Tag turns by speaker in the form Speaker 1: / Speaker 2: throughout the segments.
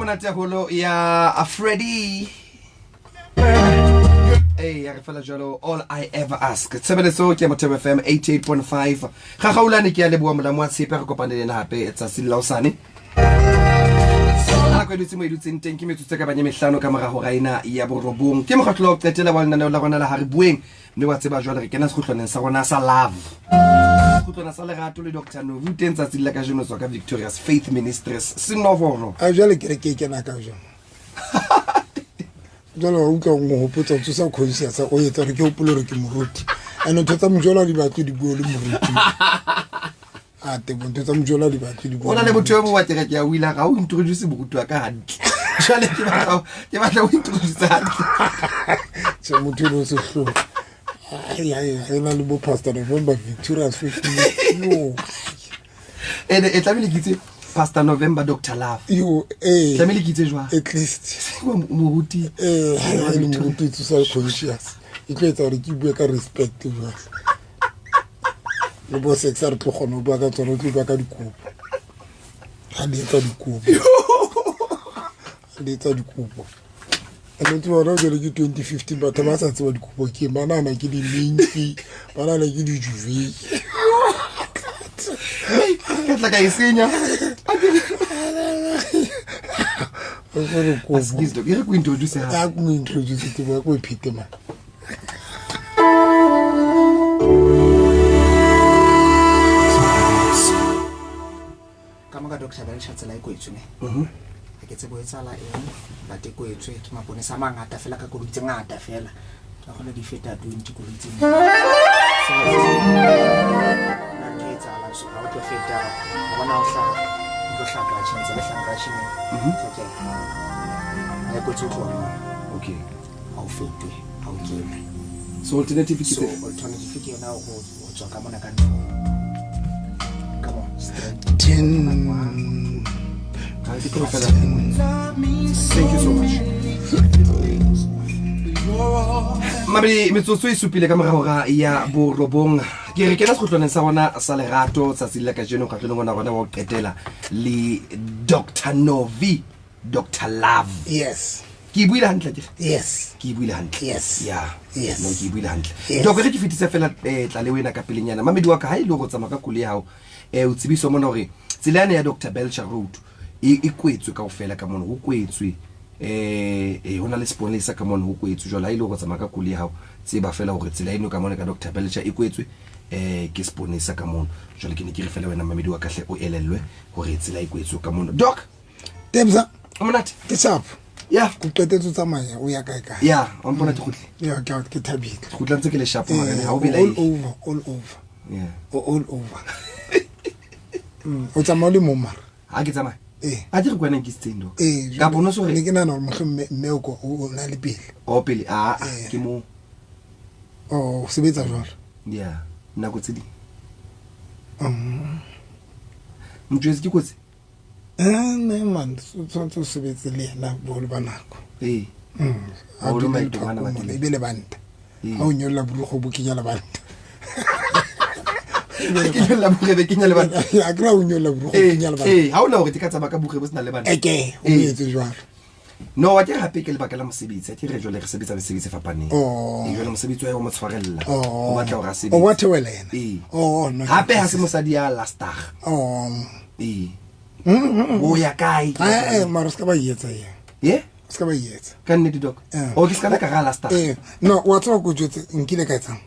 Speaker 1: Monate haholo ya Freddy. Ee, ya re fela jalo, All I Ever Ask. Tshebeletso ke ya Motheo FM 88.5. Gagaulane, ke ya leboa molamo wa tshepe, re kopane le ena hape tsatsing la hosane. Nako e dutse mo e dutseng teng ke metsotso e ka bang e mehlano ka mora hora ena ya borobong. Ke mokgatlo wa ho qetela wa lenaneo la rona la Ha Re Bueng, mme wa tseba jwale re kena sekgutlwaneng sa rona sa love, sekgutlwana sa lerato le Dr Novi. O teng tsatsing la kajeno, tswa ka Victorious Faith Ministries Senovoro.
Speaker 2: A jwale kereke e kena ka jwang jwale? Wa utlwa, o hopotsa o tsosa conscious, o etsa gore ke hopole gore ke moruti, and ntho tsa mojola di batle di bue le moruti. A tebo, ntho tsa mojola di batle di bue.
Speaker 1: O na le motho e mongwe wa kereke ya o ile ga o introduce moruti wa ka hantle. Jwale ke batla o introduce hantle.
Speaker 2: Tjhe, motho eno o sehloho. Ai, ai, e na le bo Pastor November, Victorious Faith. Yo.
Speaker 1: Ene e tlamehile ke itse Pastor November, Dr Love.
Speaker 2: Yo, eh.
Speaker 1: Tlamehile ke itse jwang?
Speaker 2: At least.
Speaker 1: Moruti.
Speaker 2: Eh, ha e le moruti o tsosa conscious. E tlo etsa gore ke bue ka respect jwale. Le bo sex a re tlo kgona ho bua ka tsona, o tlo bua ka dikopo. Ha di etsa dikopo. Ha di etsa dikopo. And tseba hona jwale ke 2015, batho ba sa tseba dikopo ke ba nahana ke di-minki, ba nahana ke di-duvet.
Speaker 1: Ke tla ka e senya.
Speaker 2: O re kopo.
Speaker 1: Excuse, doc, e re ko introduce ha.
Speaker 2: Ya ko introduce te ba ko e phete man.
Speaker 3: Ka mo ka Dr Belcher, tsela e kwetswe ne ga ke tsebo e tsala eng, but e kwetswe ke maponesa a mangata fela ka koloi tse ngata fela, ka gone di feta 20 koloi tse na ntho e etsahalang. So ga o tlo feta o bona o hlaha, o tlo hlaha garageng, tsela e hlahang garageng okay, ga e kwetswe ho tloha moo. Ga o fetwe, ga o kene.
Speaker 1: So alternative ke
Speaker 3: so
Speaker 1: tse
Speaker 3: alternative ke yona go tswa ka mona ka ntlo ka mo straight.
Speaker 2: 10.
Speaker 1: Ha, ke tlo fela. Thank you so much. Mabedi metsotso e supile ka morago ga ya borobong. Ke re kena sekgotlwaneng sa rona sa lerato tsatsing la kajeno, kgatlhanong ona rona wa ho qetela le Dr Novi, Dr Love.
Speaker 2: Yes.
Speaker 1: Ke e buile hantle ke?
Speaker 2: Yes.
Speaker 1: Ke e buile hantle?
Speaker 2: Yes.
Speaker 1: Ya.
Speaker 2: Yes.
Speaker 1: No, ke e buile hantle.
Speaker 2: Yes.
Speaker 1: Doc, re ke fetise fela tlaleho ena ka pelenyana. Mamedi wa ka, ha e le hore o tsamaya ka koloi ya hao, o tsebiswa mona hore tsela yane ya Dr Belcher Road e kwetswe kaofela ka mono, ho kwetswe. Ho na le seponesa ka mono, ho kwetswe. Jwale ha e le hore o tsamaya ka koloi ya hao, tseba fela hore tsela eno ka mona ka Dr Belcher e kwetswe ke seponesa ka mono. Jwale ke ne ke re fela wena mamedi wa ka hle o elellwe hore tsela e kwetswe ka mono. Doc,
Speaker 2: Tebza.
Speaker 1: O monate?
Speaker 2: Ke sharp.
Speaker 1: Ya.
Speaker 2: Ko qetetse o tsamaya o ya kae kae?
Speaker 1: Ya, wa mpona ke kgutle.
Speaker 2: Ya, ke thabile.
Speaker 1: Ke kgutla ntse ke le sharp mara ha o
Speaker 2: All
Speaker 1: belaele.
Speaker 2: over, all over.
Speaker 1: Yeah.
Speaker 2: O all over. O tsamaya o le mong mara?
Speaker 1: Ha ke tsamaya.
Speaker 2: Eh.
Speaker 1: A ke re kwana ke sitseng, doc.
Speaker 2: Eh,
Speaker 1: Ka pono so
Speaker 2: ne
Speaker 1: re
Speaker 2: ke nahana hore mohlomong mme o ko o na le pele.
Speaker 1: O pele a
Speaker 2: Eh.
Speaker 1: ke mo.
Speaker 2: Oh, o sebetsa jwalo.
Speaker 1: Yeah, nako tse ding. Motjwetsi ke kotsi.
Speaker 2: Eh, ne man, o tshwanetse o sebetse le yena boholo ba nako. A
Speaker 1: Haholo
Speaker 2: dule
Speaker 1: maetong ana
Speaker 2: thoko
Speaker 1: ba
Speaker 2: mona,
Speaker 1: teng.
Speaker 2: e be lebanta.
Speaker 1: Ee.
Speaker 2: Ha o nyolla borukgo bo kenya lebanta.
Speaker 1: Ke nyolla borebe, kenya lebanta.
Speaker 2: A kry-a o nyolla borukgo
Speaker 1: Eh,
Speaker 2: kenya lebanta.
Speaker 1: eh, ha ona hore ke ka tsamaya ka borebe bo sena lebanta.
Speaker 2: Eke, o
Speaker 1: Ee.
Speaker 2: etse jwalo.
Speaker 1: No, wa ke re hape ke lebaka la mosebetsi. A ke re jwale re sebetsa mesebetsi e fapaneng.
Speaker 2: Oh.
Speaker 1: Ee, jwale mosebetsi wa hae o mo tshwarella.
Speaker 2: Oh.
Speaker 1: O batla hore a sebetse.
Speaker 2: O wa theohela yena?
Speaker 1: Ee.
Speaker 2: Oh, no,
Speaker 1: Hape
Speaker 2: ke
Speaker 1: ha se mosadi ya lastag.
Speaker 2: Oh.
Speaker 1: Ee. O ya kae?
Speaker 2: Eh, eh, mara o se ka ba e etsa eng.
Speaker 1: Ye?
Speaker 2: O se ka ba e etsa.
Speaker 1: Ka nnete, doc.
Speaker 2: Eh.
Speaker 1: O ke se ka la ka ra lastag.
Speaker 2: Eh, no, wa tseba ko jwetse nkile ka etsang.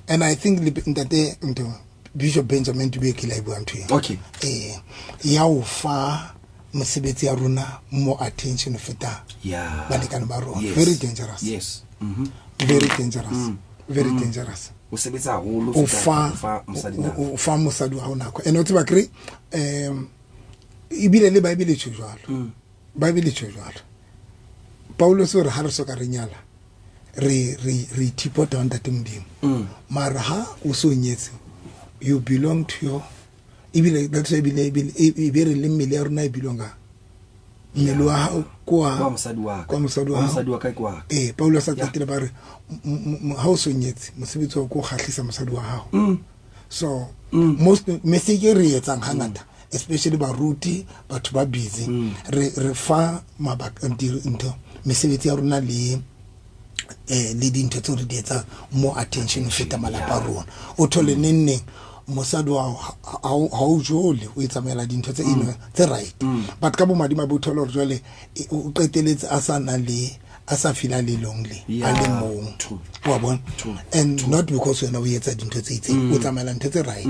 Speaker 2: And I think le ntate ntho Bishop Benjamin Dube ke la e bua ntho eo.
Speaker 1: Okay.
Speaker 2: Eh, ya o fa mosebetsi ya rona more attention ho feta
Speaker 1: Yeah.
Speaker 2: balekane ba rona.
Speaker 1: Yes.
Speaker 2: Very dangerous.
Speaker 1: Yes.
Speaker 2: Very dangerous. Very dangerous.
Speaker 1: O sebetsa haholo
Speaker 2: O
Speaker 1: feta
Speaker 2: fa
Speaker 1: o fa mosadi nako.
Speaker 2: o fa mosadi wa hao nako. And o tseba kre ebile le Bible e tjho jwalo. Bible e tjho jwalo. Paulus o re ha re soka re nyala re ithipota ho ntate Modimo. Mara ha o so nyetse, you belong to your, ebile that's why ebile e be re le mmele ya rona e belonga mmele wa hao kwa
Speaker 1: Kwa mosadi wa ka.
Speaker 2: kwa mosadi wa
Speaker 1: Kwa
Speaker 2: hao.
Speaker 1: mosadi wa ka ke wa ka.
Speaker 2: Eh, Paulus a qetile ba re ha o so nyetse, mosebetsi wa ko kgahlisa mosadi wa hao. So most mistake e re etsang hangata. Especially baruti, batho ba busy, re fa mabaka, ntho, mesebetsi ya rona le le dintho tseo re di etsang more attention ho feta malapa a rona. O thole neng neng mosadi wa hao ha o jole, o itsamaela dintho tse eno tse right, but ka bomadimabe o thole hore jwale o qeteletse a sa na le, a sa feel le lonely, a le mong. Wa bona? And not because wena o etsa dintho tse itseng, o tsamaela ntho tse right.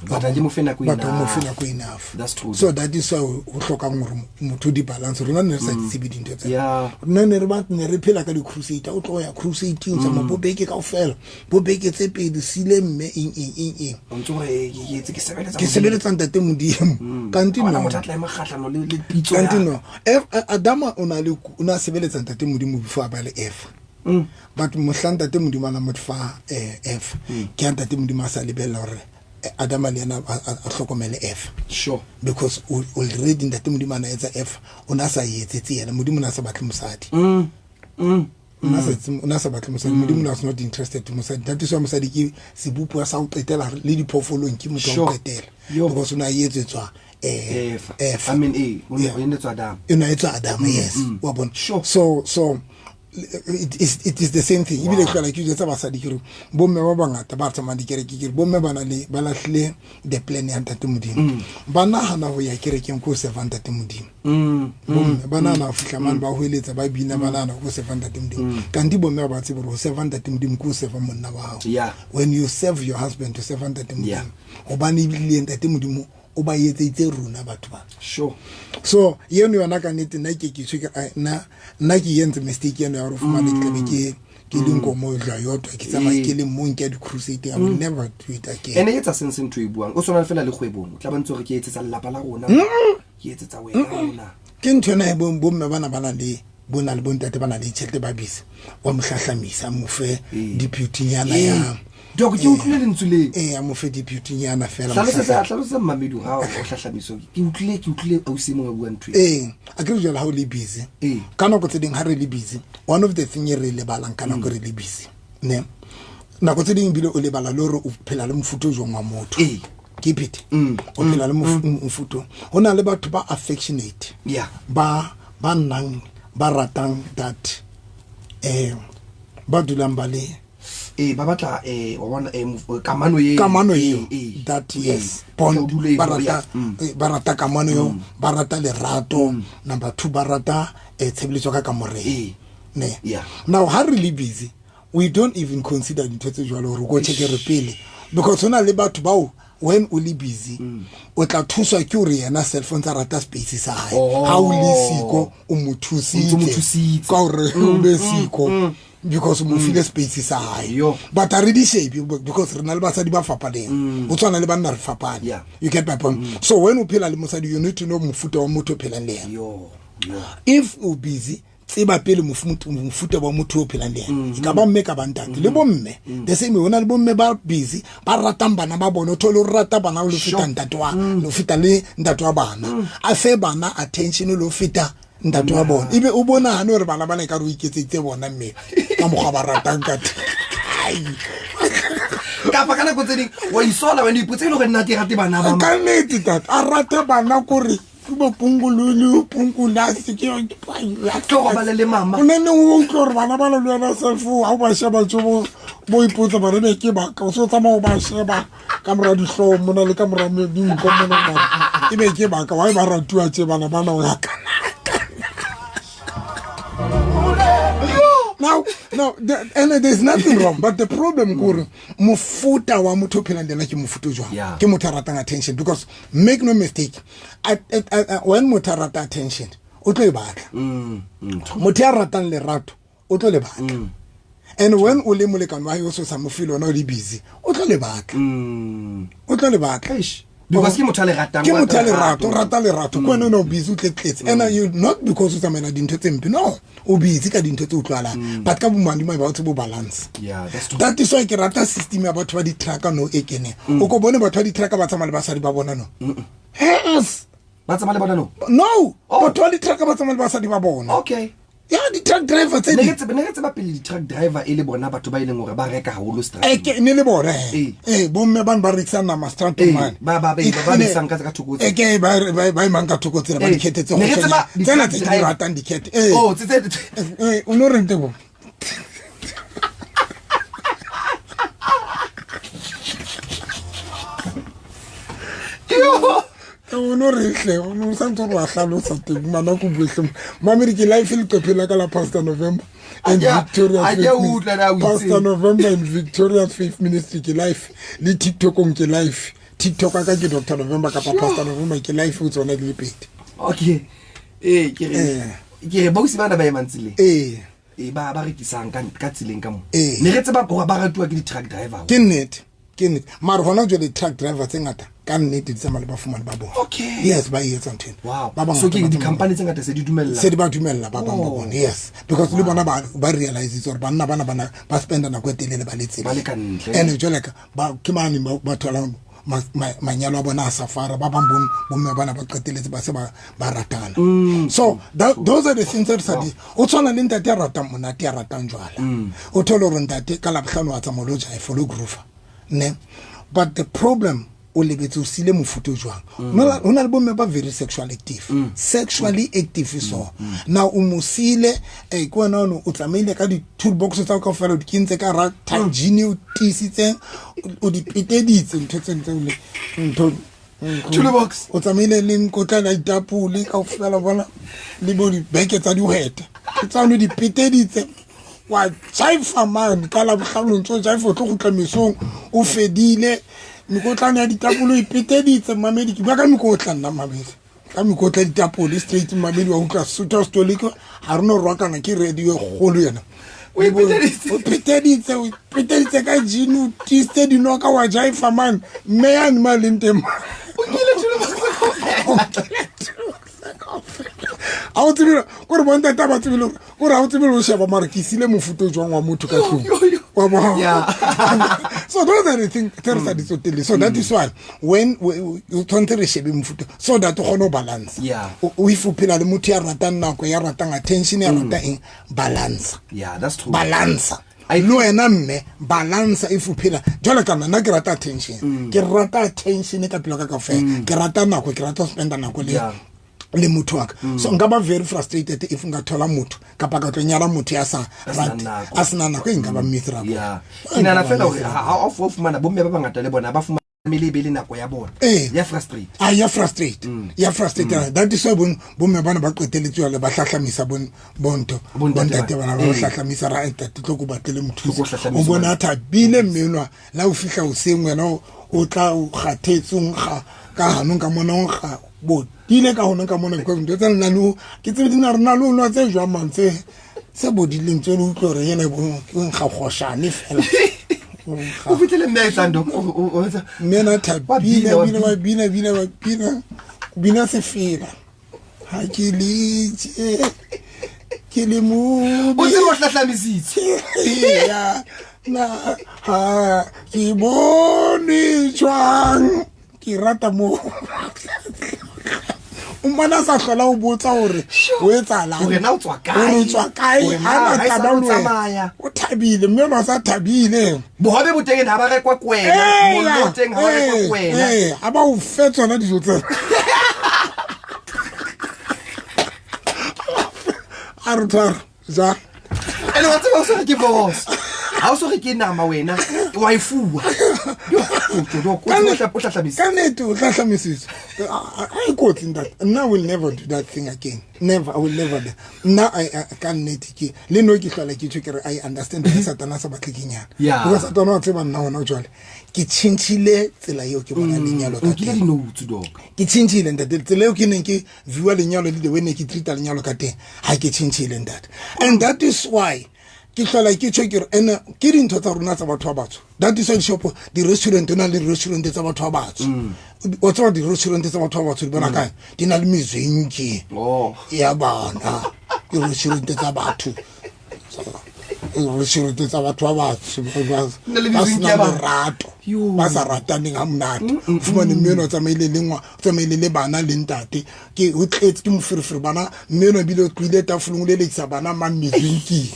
Speaker 1: But ha ke mo fe nako
Speaker 2: But o mo fe nako enough.
Speaker 1: That's true.
Speaker 2: So that is why ho hlokang hore motho o di balance. Rona ne re sa tsebe dintho tse. Rona ne re ba ne re phela ka di-crusade, o tlo ya crusade, o tsamaya bo beke kaofela, bo beke tse pedi, sile mme eng eng eng eng.
Speaker 1: O ntso re ke etse, ke sebeletsa
Speaker 2: Ke
Speaker 1: Modimo.
Speaker 2: sebeletsa ntate Modimo. Kanti
Speaker 1: Ha hona
Speaker 2: no.
Speaker 1: motho a tla ema kgahlano le pitso
Speaker 2: Kanti
Speaker 1: ya-
Speaker 2: no. Adama o na le, o na sebeletsa ntate Modimo before a ba le Eva. But mohlang ntate Modimo a na mo fa, Eva, ke ha ntate Modimo a sa lebella hore Adama le yena a hlokomele Eva. Because already ntate Modimo a na etsa Eva, o na sa etsetse yena. Modimo o na sa batle mosadi. O na sa etse, o na sa batle mosadi. Modimo was not interested to mosadi. That is why mosadi ke sebopuwa sa ho qetela le diphoofolong, ke motho wa ho qetela. Because o na etsetswa,
Speaker 1: Eva.
Speaker 2: Eva.
Speaker 1: I mean, o ne,
Speaker 2: Yeah.
Speaker 1: o ne etswa Adam.
Speaker 2: O ne etswa Adam, yes. Wa bona? So, so it is the same thing. Ebile hlola ke jwetsa basadi ke re bomme ba bangata ba tsamayang dikereke, ke re bomme ba na le, ba lahlile the plan ya ntate Modimo. Ba nahana ho ya kerekeng ko serva ntate Modimo. Bomme ba nahana ho fihla mane ba hweletsa, ba bina, ba nahana ko serva ntate Modimo. Kanti bomme ba tsebe hore ho serva ntate Modimo ke ho serva monna wa hao. When you serve your husband, to serva ntate Modimo. Hobane ebile ntate Modimo o ba etseditse rona batho ba. So eno yona ka nnete nna ke ke tshwe ke, nna, nna ke entse mistake eno ya hore o fumane ke tlabe ke le nkomo e tla yotwa, ke tsamaya ke le mong, ke ya di-crusade, I will never do it again.
Speaker 1: Ene e etsa sense ntho e buang. O tshwana fela le kgwebong. O tla ba ntse hore ke etsetsa lelapa la rona. Ke etsetsa wena rona.
Speaker 2: Ke ntho ena e bomme bana ba na le, bo na le bontate ba na le tjhelete ba busy. Wa mo hlahlamisa, mo fe deputy-nyana ya
Speaker 1: Doc, ke utlwile lentswe le.
Speaker 2: A mo fe deputy-nyana fela,
Speaker 1: Hlalosetsa,
Speaker 2: mohlahla.
Speaker 1: hlalosetsa mmamedi ha o hlahlamiso. Ke utlwile ausi e mong a bua ntho e.
Speaker 2: A ke re jwale ha o le busy. Ka nako tse ding ha re le busy, one of the thing e re lebalang ka nako re le busy, ne? Nako tse ding ebile o lebala le hore o phela le mofuta o jwang wa motho. Ke phete. O phela le mofuta. Ho na le batho ba affectionate. Ba nang, ba ratang that, ba dulang ba le
Speaker 1: Ba batla, wa bona, kamano eo.
Speaker 2: Kamano eo. That, yes. Bond.
Speaker 1: Ba dule e
Speaker 2: Ba
Speaker 1: bo,
Speaker 2: rata,
Speaker 1: ya.
Speaker 2: ba rata kamano eo, ba rata lerato. Number 2, ba rata, tshebeletso ka kamoreng. Ne. Now, ha re le busy, we don't even consider dintho tse jwalo hore o ko check-e re pele. Because hona le batho bao, when o le busy, o tla thuswa ke hore yena cell phone tsa rata space sa hae. Ha o le siko, o mo thusitse.
Speaker 1: O mo thusitse.
Speaker 2: Ka hore o be siko. Because o mo file space sa hae. But a re di shebe, because re na le basadi ba fapaneng. O tshwana le banna re fapane. You get my point? So when o phela le mosadi, you need to know mofuta wa motho o phelang le yena. If o busy, tseba pele mofuta wa motho o phelang le yena. E ka ba mme, ka ba ntate. Le bomme. The same way, ho na le bomme ba busy, ba ratang bana ba bona. O thole o rata bana le ho feta ntate wa, le ho feta le ntate wa bana. A fe bana attention le ho feta ntate wa bona. Ebe o bona hane hore bana bana ekare o iketseditse bona mme, ka mokgwa ba ratang ka teng. Ai.
Speaker 1: Kapa ka nako tse ding, wa isola wena, o ipotsa e le hore nna ke rate bana ba
Speaker 2: Ka nnete, tate, a rate bana kore ke bo pungululu, pungulasi, ke yone, ke pa-
Speaker 1: Ke hore ba le le mama.
Speaker 2: O ne neng o utlwe hore bana ba le le wena self, ha o ba sheba tje bo ipotsa ba re be ke ba ka, o so tsamaya o ba sheba ka mora dihlooho mona le ka mora dinko mona mona. E be ke ba ka, why ba ratuwa tje bana bana ho ya ka nna? Now, now, the, and there's nothing wrong, but the problem ke hore mofuta wa motho o phelang le yena ke mofuta o jwang? Ke motho a ratang attention, because make no mistake, when motho a rata attention, o tlo e batla. Motho ya ratang lerato, o tlo le batla. And when o le molekane wa hae o so sa mo feel wena o le busy, o tlo le batla. O tlo le batla.
Speaker 1: Eish. Because ke motho a le ratang,
Speaker 2: Ke
Speaker 1: o
Speaker 2: motho a
Speaker 1: rata
Speaker 2: lerato, o
Speaker 1: lerato.
Speaker 2: rata lerato. Ke wena o ne o busy, o tletletse. And you, not because o tsamaela dintho tse mpe, no. O busy ka dintho tse utlwahalang. But ka bomadimabe ba o tsebe ho balance.
Speaker 1: Yeah, that's true.
Speaker 2: That is why ke rata system ya batho ba di-trucker no e keneng. O ko bone batho ba di-trucker ba tsamaya le basadi ba bona no? Yes.
Speaker 1: Ba tsamaya le bona no?
Speaker 2: No.
Speaker 1: Oh.
Speaker 2: Batho ba di-trucker ba tsamaya le basadi ba bona.
Speaker 1: Okay.
Speaker 2: Ya, di-truck driver tse
Speaker 1: Ne
Speaker 2: ding.
Speaker 1: re tseba, ne re tseba pele di-truck driver e le bona batho ba e leng hore ba reka haholo
Speaker 2: Eh,
Speaker 1: strateng.
Speaker 2: ke ne le bona eh.
Speaker 1: Ee.
Speaker 2: Eh, bomme bane ba rekisang nama stratong
Speaker 1: Ee,
Speaker 2: mane.
Speaker 1: ba besang ka thoko tsela.
Speaker 2: Eh, ke ba emang ka thoko tsela, ba
Speaker 1: Ee.
Speaker 2: dikhethe tse
Speaker 1: Ne re tseba
Speaker 2: kgutshwanyane. Tsena
Speaker 1: di-truck
Speaker 2: tse ke di
Speaker 1: driver.
Speaker 2: ratang dikhethe. Ee.
Speaker 1: Oh,
Speaker 2: Eh, o no reng tebo?
Speaker 1: Yo!
Speaker 2: O no re hle, o no santse o re wa hlalosa teng mana ko bue hle. Mamedi, ke live leqephe la ka la Pastor November and Victoria's
Speaker 1: A ke
Speaker 2: Faith
Speaker 1: utlwa na o itseng.
Speaker 2: Pastor November and Victoria's Faith Ministry ke live, le TikTokong ke live. TikTok ka ke Dr November kapa Pastor November, ke live ho tsona di le pedi.
Speaker 1: Okay, ee, ke re
Speaker 2: Eh.
Speaker 1: ke re bausi bana ba emang tseleng,
Speaker 2: Ee.
Speaker 1: ee, ba rekisang ka tseleng ka mo,
Speaker 2: Ee.
Speaker 1: ne re tseba gore ba ratuwa ke di-truck driver.
Speaker 2: Ke nnete, ke nnete, mare hona jwale truck driver tse ngata ka nnete di tsamaya le bafumane ba bona.
Speaker 1: Okay.
Speaker 2: Yes, ba e etsa ntho ena.
Speaker 1: Wow.
Speaker 2: Ba bangata
Speaker 1: So ke
Speaker 2: ba tsamaya.
Speaker 1: di-company tse ngata se di dumella.
Speaker 2: Se di ba dumella ba bang ba
Speaker 1: Oh.
Speaker 2: bona, yes, because le bona ba realisitse gore banna bana ba spenda nako e telele ba le tseleng.
Speaker 1: Ba le ka ntle.
Speaker 2: And jwale ka ba ke mane ba tholang manyalo a bona a safara, ba bang bomme bana ba qeteletse ba se ba ratana. So those are the things that sa di o tshwana le ntate ya ratang monate, ya ratang jwala. O thole hore ntate ka Labohlano wa tsamaya o lo jaifa, o lo groover ne, but the problem o lebetse o sile mofuta o jwang. Ho na le bomme ba very sexual active, sexually active. So now o mo sile, ke wena ono o tsamaile ka di-toolbox tsa kaofela, o di kentse ka hara tagine, o tiisitseng, o di peteditse ntho tse ntse le ntho.
Speaker 1: Toolbox.
Speaker 2: O tsamaile le mkotlana ya ditapole kaofela, bona le bo dibeke tsa dihwete ke tsane, o di peteditse, wa jaifa mane ka Labohlano, ntse o jaifa, o tlo kgutla mesong o fedile. Mekotlana ya ditapole o e peteditse, mamedi, ke bua ka mekotla nna, mamedi, ka mekotla ya ditapole straight, mamedi, wa utlwa Sotho Stolike, ha re no rwakana, ke radio e kgolo yena.
Speaker 1: O e peteditse.
Speaker 2: O peteditse, o peteditse ka jean, o tiisitse dinoka, wa jaifa mane, mme yane ma leng teng.
Speaker 1: O nkile toolbox.
Speaker 2: Ha o tsebile kore bontate ha ba tsebile kore ha o tsebile o sheba mare ke sile mofuta o jwang wa motho ka tlung.
Speaker 1: Yo, yo, yo.
Speaker 2: Wa bona?
Speaker 1: Yeah.
Speaker 2: So those are the things tse re sa di tsotelle. So that is why when o tshwanetse re shebe mofuta so that o kgone ho balance.
Speaker 1: Yeah.
Speaker 2: O if o phela le motho ya ratang nako, ya ratang attention, ya ratang eng, balance.
Speaker 1: Yeah, that's true.
Speaker 2: Balance.
Speaker 1: I
Speaker 2: Le wena mme, balance. If o phela jwalo ka nna, nna ke rata attention, ke rata attention ka pelo ka kaofela, ke rata nako, ke rata ho spenda nako le
Speaker 1: Yeah.
Speaker 2: le motho wa ka. So nka ba very frustrated if nka thola motho kapa ka tlo nyala motho ya sa
Speaker 1: A sena
Speaker 2: rate,
Speaker 1: nako.
Speaker 2: a sena nako, e nka ba miserable.
Speaker 1: Yeah, ke nahana fela hore ha o fumana bomme ba bangata le bona ba fumana tlamehile e be le nako ya bona.
Speaker 2: Ee.
Speaker 1: Ya frustrate.
Speaker 2: A ya frustrate, ya frustrate. That is why bomme bana ba qeteletse jwale ba hlahlamisa bonto
Speaker 1: Bontate
Speaker 2: bontate
Speaker 1: bana.
Speaker 2: bana ba
Speaker 1: Ee.
Speaker 2: hlahlamisa ra ntate tlo ko batlele
Speaker 1: Tlo ko
Speaker 2: mothusi.
Speaker 1: hlahlamisa
Speaker 2: O bona
Speaker 1: bana.
Speaker 2: a thabile mme enwa la o fihla hoseng, wena o tla o kgathetse, o nkga ka hanong ka mona, o nkga bodile ka honong ka mona, because ntho tsa lena le ke tsebe di na re na le o nwa tse jwang mang tse bodileng tse le utlwe hore ena ke nkga kgoshane fela. O nkga
Speaker 1: O fihlele mme a etsang doc o etsa
Speaker 2: mme ena
Speaker 1: Wa
Speaker 2: thabile,
Speaker 1: bina, wa
Speaker 2: bina, wa bina, bina, wa bina, bina sefela, ha ke letse ke le
Speaker 1: O
Speaker 2: mobe.
Speaker 1: tsebe o hlahlamisitse.
Speaker 2: Ya na ha ke bone jwang ke rata mo o mmona a sa hlola o botsa hore o etsahalang,
Speaker 1: Hore na o tswa kae?
Speaker 2: Hore o tswa kae,
Speaker 1: Hore na
Speaker 2: ha na
Speaker 1: ha e
Speaker 2: taba
Speaker 1: sale o
Speaker 2: le wena.
Speaker 1: tsamaya.
Speaker 2: O thabile mme ona o sa thabile.
Speaker 1: Bohobe bo teng ha ba rekwa kwena, mollo o teng ha ba rekwa kwena.
Speaker 2: Ee, ha ba o fe tsona dijo tsena, a re tshwara ja.
Speaker 1: Ene wa tseba o so re ke boss, ha o so re ke nama wena wa e fuwa. Yo, doc, o tsebe o hlahlamisitse.
Speaker 2: Ka nnete o hlahlamisitswe. Ha e kotsi ntate, nna I will never do that thing again, never, I will never do. Nna ka nnete ke le no ke hlola ke tjho ke re I understand ke Satana sa batle ke nyana.
Speaker 1: Yeah.
Speaker 2: Because Satana wa tseba nna hona jwale ke tjhentjhile tsela eo ke bonang lenyalo ka
Speaker 1: Nkile
Speaker 2: teng.
Speaker 1: di-notes, doc.
Speaker 2: Ke tjhentjhile ntate, tsela eo ke neng ke viewa lenyalo le the way ne ke treata lenyalo ka teng, ha ke tjhentjhile ntate. And that is why ke hlola ke tjho ke re ene ke dintho tsa rona tsa batho ba batsho. That is why dishopo, di-restaurant, o na le di-restaurant tsa batho ba batsho. O tseba di-restaurant tsa batho ba batsho di bona kae? Di na le mezenki
Speaker 1: Oh.
Speaker 2: ya bana, di-restaurant tsa batho. Restaurant tsa batho ba batsho ba sena lerato, ba sa rataneng ha monate. Fumane mme eno o tsamaile le ngwa, o tsamaile le bana le ntate, ke o tletse ke moferefere bana. Mme eno ebile o tlohile tafoleng, o lelekisa bana mang mezwenking,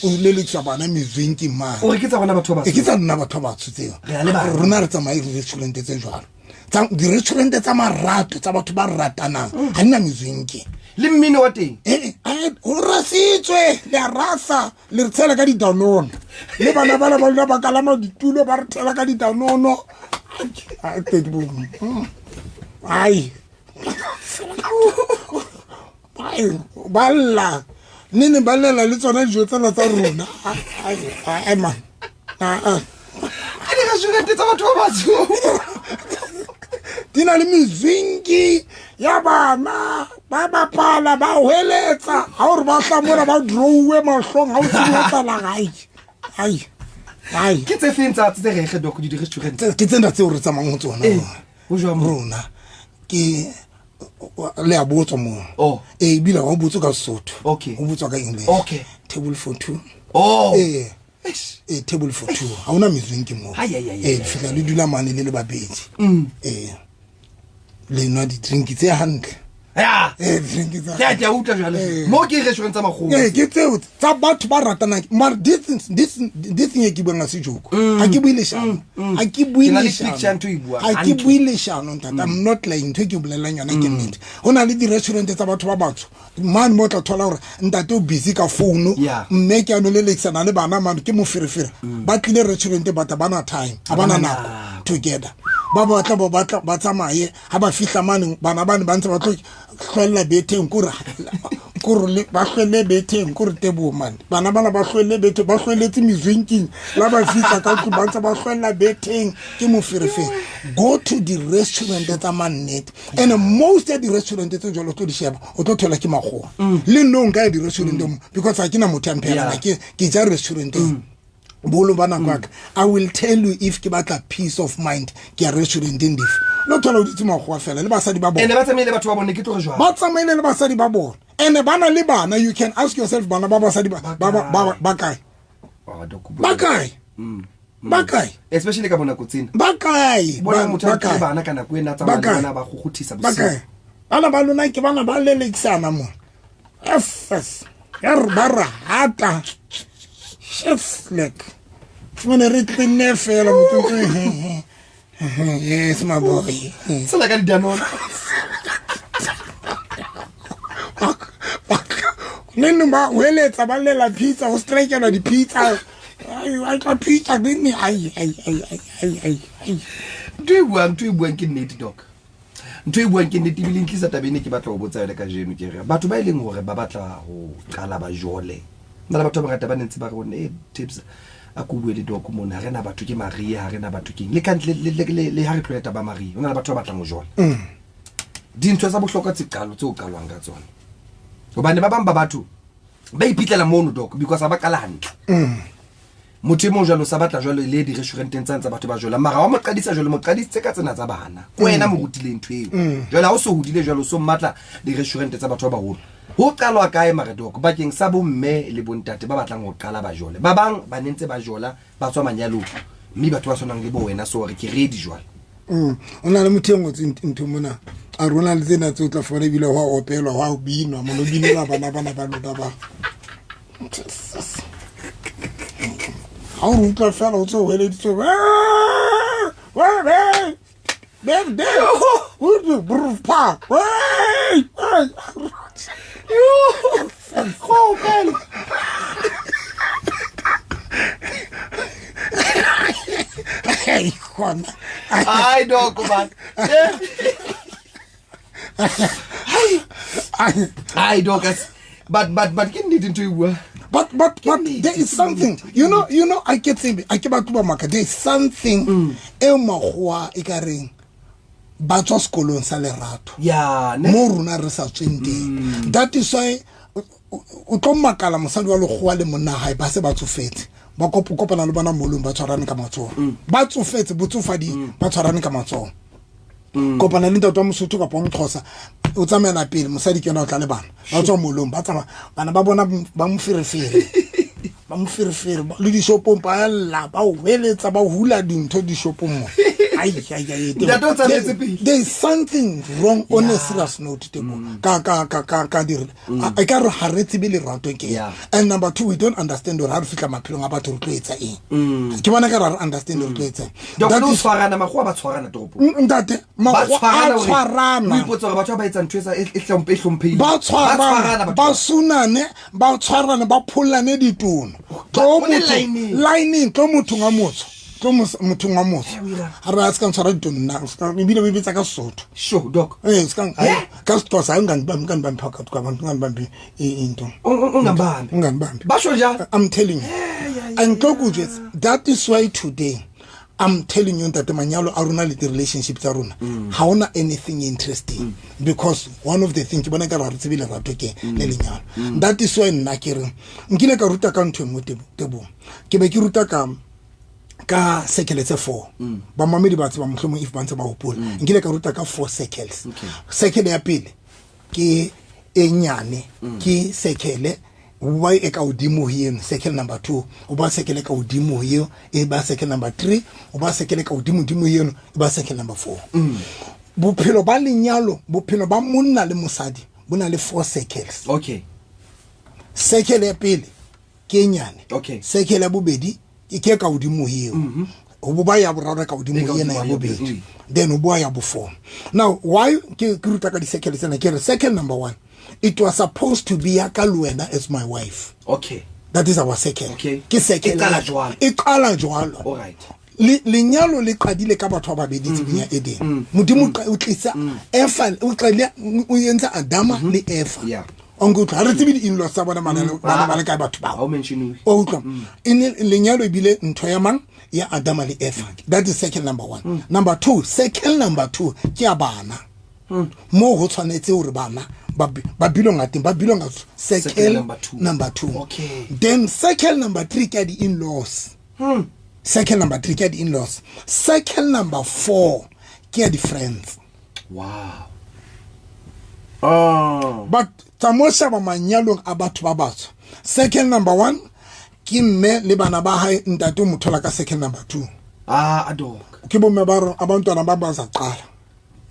Speaker 2: o lelekisa bana mezwenking mane.
Speaker 1: O re ke tsa rona batho ba
Speaker 2: batsho? Ke tsa nna batho ba batsho tseo. Rona re tsamaye di-restaurant tse jwalo, di-restaurant tsa marato, tsa batho ba ratanang, ga di na mezwenke
Speaker 1: le mmino wa teng.
Speaker 2: Ee, o rasitswe, le a rasa, le re tshela ka didanono, le bana bana ba lona ba kalama ditulo, ba re tshela ka didanono. Ai, ba lla ne ne ba llela le tsona dijo tsena tsa rona. Ai man,
Speaker 1: a di-restaurant tsa batho ba batsho
Speaker 2: di na le mezwinki ya bana, ba bapala, ba hweletsa, ga ore ba tlamola ba drowe mahlong, ga o tsebe o tsala. Ai, ai, ai.
Speaker 1: Ke tse feng tsa tse rege, Doc, di-restaurant?
Speaker 2: Ke tsena tseo re tsamayng ho tsona.
Speaker 1: Ho jwang?
Speaker 2: Rona ke le a botswa moo.
Speaker 1: Oh.
Speaker 2: Ee, ebile ga o botswe ka Sesotho,
Speaker 1: Okay.
Speaker 2: o botswa ka English. Table for two.
Speaker 1: Oh.
Speaker 2: Ee.
Speaker 1: Eish.
Speaker 2: Ee, table for two, ga ona mezwenki moo.
Speaker 1: Ai, ai, ai,
Speaker 2: ee
Speaker 1: ai,
Speaker 2: fihla le dula mane le le babedi, ee, le nwa di-drink tse hantle.
Speaker 1: Ya.
Speaker 2: Ee, drink tsa
Speaker 1: Ke a utlwa jwale. Mo ke restaurant tsa makgowa.
Speaker 2: Ee, ke tseo tsa batho ba ratanang, mare this thing e ke buang ga se joko, ga ke bue leshano, ga ke bue
Speaker 1: Ke na le
Speaker 2: leshano.
Speaker 1: picture ya ntho e buang.
Speaker 2: Ga ke
Speaker 1: Hantle.
Speaker 2: bue leshano, ntate. I'm not lying. Ntho e ke bolelelang yona ke nnete. Go na le di-restaurant tsa batho ba batsho mane mo o tla thola gore ntate o busy ka founu, mme ke ano lelekisana le bana mane, ke moferefere. Ba tlile restaurant, bata bana time, ga bana nako together. Ba batla ba batla ba tsamaye, ga ba fihla mane, bana bane ba ntse ba tlo hlwella betheng, kore ba hlwelle betheng, kore tebo mane bana bana ba hlwelle bethe, ba hlwelletse mezwenking. La ba fihla ka tlung, ba ntse ba hlwella betheng, ke moferefere. Go to di-restaurant tsa mannete, and most ya di-restaurant tse jalo o tlo di sheba, o tlo thola ke makgowa. Le nno nka ya di-restaurant mo, because ga ke na motho ya mphelang, ke ja restauranteng boholo ba nako yaka. I will tell you, if ke batla peace of mind, ke ya restauranteng dife, lo thola o ditse makgowa fela le basadi ba bona.
Speaker 1: Ene ba tsamaile batho ba bone, ke tlo re jwang?
Speaker 2: Ba tsamaile le basadi ba bona, and ba na le bana. You can ask yourself, bana ba basadi ba kae?
Speaker 1: Oh, Doc,
Speaker 2: Ba kae? Ba kae?
Speaker 1: Especially ka bonako tsena.
Speaker 2: Ba kae?
Speaker 1: Bona motho
Speaker 2: Ba
Speaker 1: a
Speaker 2: kae?
Speaker 1: bana ka nako ena
Speaker 2: Ba
Speaker 1: tsamaya le
Speaker 2: kae?
Speaker 1: bona, ba kgukguthisa
Speaker 2: Ba
Speaker 1: bosiu.
Speaker 2: kae bana ba lona? Ke bana ba lelekisana mo fs ya re ba re hata sheflek, fumane re tlinne fela motsotso. Yes, my boy.
Speaker 1: Tsela ka didanone.
Speaker 2: Le nne ba hweletsa, ba lela pizza, go strikelwa di-pizza. Ai, tla pizza nne, ai, ai, ai, ai, ai, ai, ai.
Speaker 1: Ntho e buang ke nnete, Doc. Ntho e buang ke nnete, ebile ntlisa taba ene ke batla ho botsa yone kajeno. Ke re batho ba e leng hore ba batla ho qala ba jole, na le batho ba bangata ba ne ntse ba re bone e tips, a ko bue le Doc mona, ha re na batho ke maria, ha re na batho keng le kantle le ha re tlohela taba ya maria, ho na le batho ba batlang ho jola. Dintho tsa bohlokwa tse qalo tse o qalwang ka tsona, hobane ba bang ba batho ba ipitlela mono, Doc, because ha ba qala hantle. Motho e mong jwalo sa batla jwalo le di-restauranteng tsane tsa batho ba jwala, mara wa mo qadisa jwalo, mo qadisitse ka tsena tsa bana, ko wena mo rutileng ntho eo. Jwale ha o so hodile jwalo, o so mmatla di-restaurant tsa batho ba baholo, ho qalwa kae mare, Doc, bakeng sa bomme le bontate ba batlang ho qala ba jole? Ba bang ba ne ntse ba jola, ba tswa manyalong, mme batho ba tshwanang le bo wena, so re ke ready jwale.
Speaker 2: O na le motho e ngotseng ntho mona, a rona le tsena tse o tla fumana ebile ho a opelwa, ho a binwa mono, binelwa bana bana ba lona ba. Ha o re utlwa fela o tse o hweleditswe, Bebe, brr, pa, hey, hey.
Speaker 1: Go opela.
Speaker 2: Ai, gona.
Speaker 1: Ai, Doc, man.
Speaker 2: Ai.
Speaker 1: Ai, Doc, but ke nnete ntho e bua.
Speaker 2: But there is something, you know, I ke tsebe, a ke batho ba maka, there is something e makgowa e ka reng ba tswa sekolong sa lerato
Speaker 1: Ya, ne.
Speaker 2: mo rona re sa tsweng teng. That is why o tlo makala mosadi wa lekgowa le monna hae ba se ba tsofetse, ba kopana le bona molong, ba tshwarane ka matsoho, ba tsofetse botsofading, ba tshwarane ka matsoho. Kopana le ntate wa Mosotho kapa wa Moxhosa, o tsamaela pele, mosadi ke yona o tla le bana, ba tswa molong, ba tsamaya, bana ba bona ba moferefere. Ba moferefere le dishopong, ba lla, ba o heletsa, ba hula dintho dishopong mo. Ai ai ai.
Speaker 1: Ntate o tsamaetse pele.
Speaker 2: There is something wrong on a serious note, Tebo. Ka ka ka ka ka dire. E ka re ha re tsebe lerato ke. And number two, we don't understand hore ha re fihla maphelong a batho re tlo etsa eng. Ke bona ka re ha re understand re tlo etsa eng.
Speaker 1: Doc,
Speaker 2: That
Speaker 1: le ho
Speaker 2: is
Speaker 1: tshwarana, makgowa ba tshwarana toropong.
Speaker 2: Ntate,
Speaker 1: Ba
Speaker 2: makgowa a
Speaker 1: tshwarana hore
Speaker 2: tshwarana.
Speaker 1: o ipotsa hore batho ba ba etsang ntho e sa- e e hlomphe- e hlomphehileng.
Speaker 2: Ba
Speaker 1: Ba tshwarana
Speaker 2: tshwarana,
Speaker 1: batho
Speaker 2: ba
Speaker 1: ba.
Speaker 2: sunane, ba tshwarana, ba pholane ditono.
Speaker 1: Ba-
Speaker 2: Tlo
Speaker 1: o le
Speaker 2: motho-
Speaker 1: line-eng.
Speaker 2: line-eng, tlo mothong wa motsho. Tlo mothong wa motsho.
Speaker 1: Eh, o irang?
Speaker 2: Ha re a se ka ntshwara ditono nna, o ska- ebile o e bitsa ka Sesotho.
Speaker 1: Sure, Doc.
Speaker 2: Eh, se ka-
Speaker 1: Eh?
Speaker 2: ka Sexhosa, hayi, ungandibambi phakathi kwabantu, ungandibambi into.
Speaker 1: Ungambambi.
Speaker 2: Ungandibambi.
Speaker 1: Basho njalo.
Speaker 2: I'm telling you. And tlo ko jwetsa, that is why today I'm telling you ntate, manyalo a rona le di-relationship tsa rona ha hona anything interesting, because one of the things ke bona ekare ha re tsebe lerato ke le lenyalo. That is why nna ke reng nkile ka ruta ka ntho e nngwe, Teboho. Ke be ke ruta ka circle tse 4. Bamamedi ba tseba mohlomong if ba ntse ba hopola. Nkile ka ruta ka 4 circles. Circle ya pele ke e nyane, ke circle ba e ka hodimo ho eno, circle number 2, o ba circle ka hodimo ho eo, e ba circle number 3, o ba circle ka hodimo hodimo ho eno, e ba circle number 4. Bophelo ba lenyalo, bophelo ba monna le mosadi bo na le 4 circles. Circle ya pele ke e nyane. Circle ya bobedi ke e ka hodimo ho eo. Ho bo ba ya boraro ka hodimo
Speaker 1: E ka
Speaker 2: ho ena
Speaker 1: hodimo
Speaker 2: ya
Speaker 1: ho ya
Speaker 2: bobedi.
Speaker 1: bobedi.
Speaker 2: Then ho boa ya bo 4. Now why ke ruta ka di-circle tsena? Ke re circle number 1, it was supposed to be ya ka le wena as my wife. That is our circle. Ke circle
Speaker 1: E qala
Speaker 2: ya
Speaker 1: jwalo.
Speaker 2: E qala jwalo.
Speaker 1: All right.
Speaker 2: Lenyalo le qadile ka batho ba babedi tshimong ya Eden. Modimo o tlisa Eva, o qadile, o entse Adama le Eva. O nkutlwa? Ha re tsebe di-in-laws tsa bona, bana ba le kae batho bao.
Speaker 1: Ha o mention-uwe.
Speaker 2: O utlwa? E ne lenyalo ebile ntho ya mang? Ya Adama le Eva. That is circle number 1. Number 2, circle number 2 ke ya bana. Moo ho tshwanetse hore bana ba belong teng, ba belong circle
Speaker 1: Circle number 2.
Speaker 2: number 2. Then circle number 3 ke ya di-in-laws. Circle number 3 ke ya di-in-laws. Circle number 4 ke ya di-friends.
Speaker 1: Wow. Oh.
Speaker 2: But tsa mo sheba manyalong a batho ba batsho. Circle number 1 ke mme le bana ba hae, ntate o mo thola ka circle number 2.
Speaker 1: A dog.
Speaker 2: Ke bomme ba re, abantwana ba ba sa qala.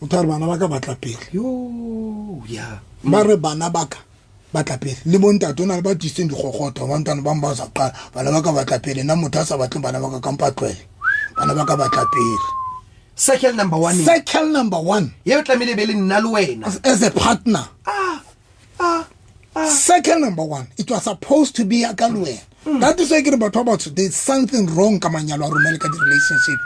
Speaker 2: O tla re bana ba ka ba tla pele.
Speaker 1: Yo, yeah.
Speaker 2: Ba re bana ba ka ba tla pele. Le bo ntate o na le ba tiisitseng dikgokgotho, abantwana ba ba sa qala, bana ba ka ba tla pele. Nna motho a sa batleng bana ba ka ka mpa tlohele. Bana ba ka ba tla pele.
Speaker 1: Circle number 1.
Speaker 2: Circle number 1.
Speaker 1: Yeo tlamehile be le nna le wena.
Speaker 2: As a partner. Circle number 1. It was supposed to be ya ka le wena. That is why ke re batho ba batsho, there's something wrong ka manyalo a rona le ka di-relationship.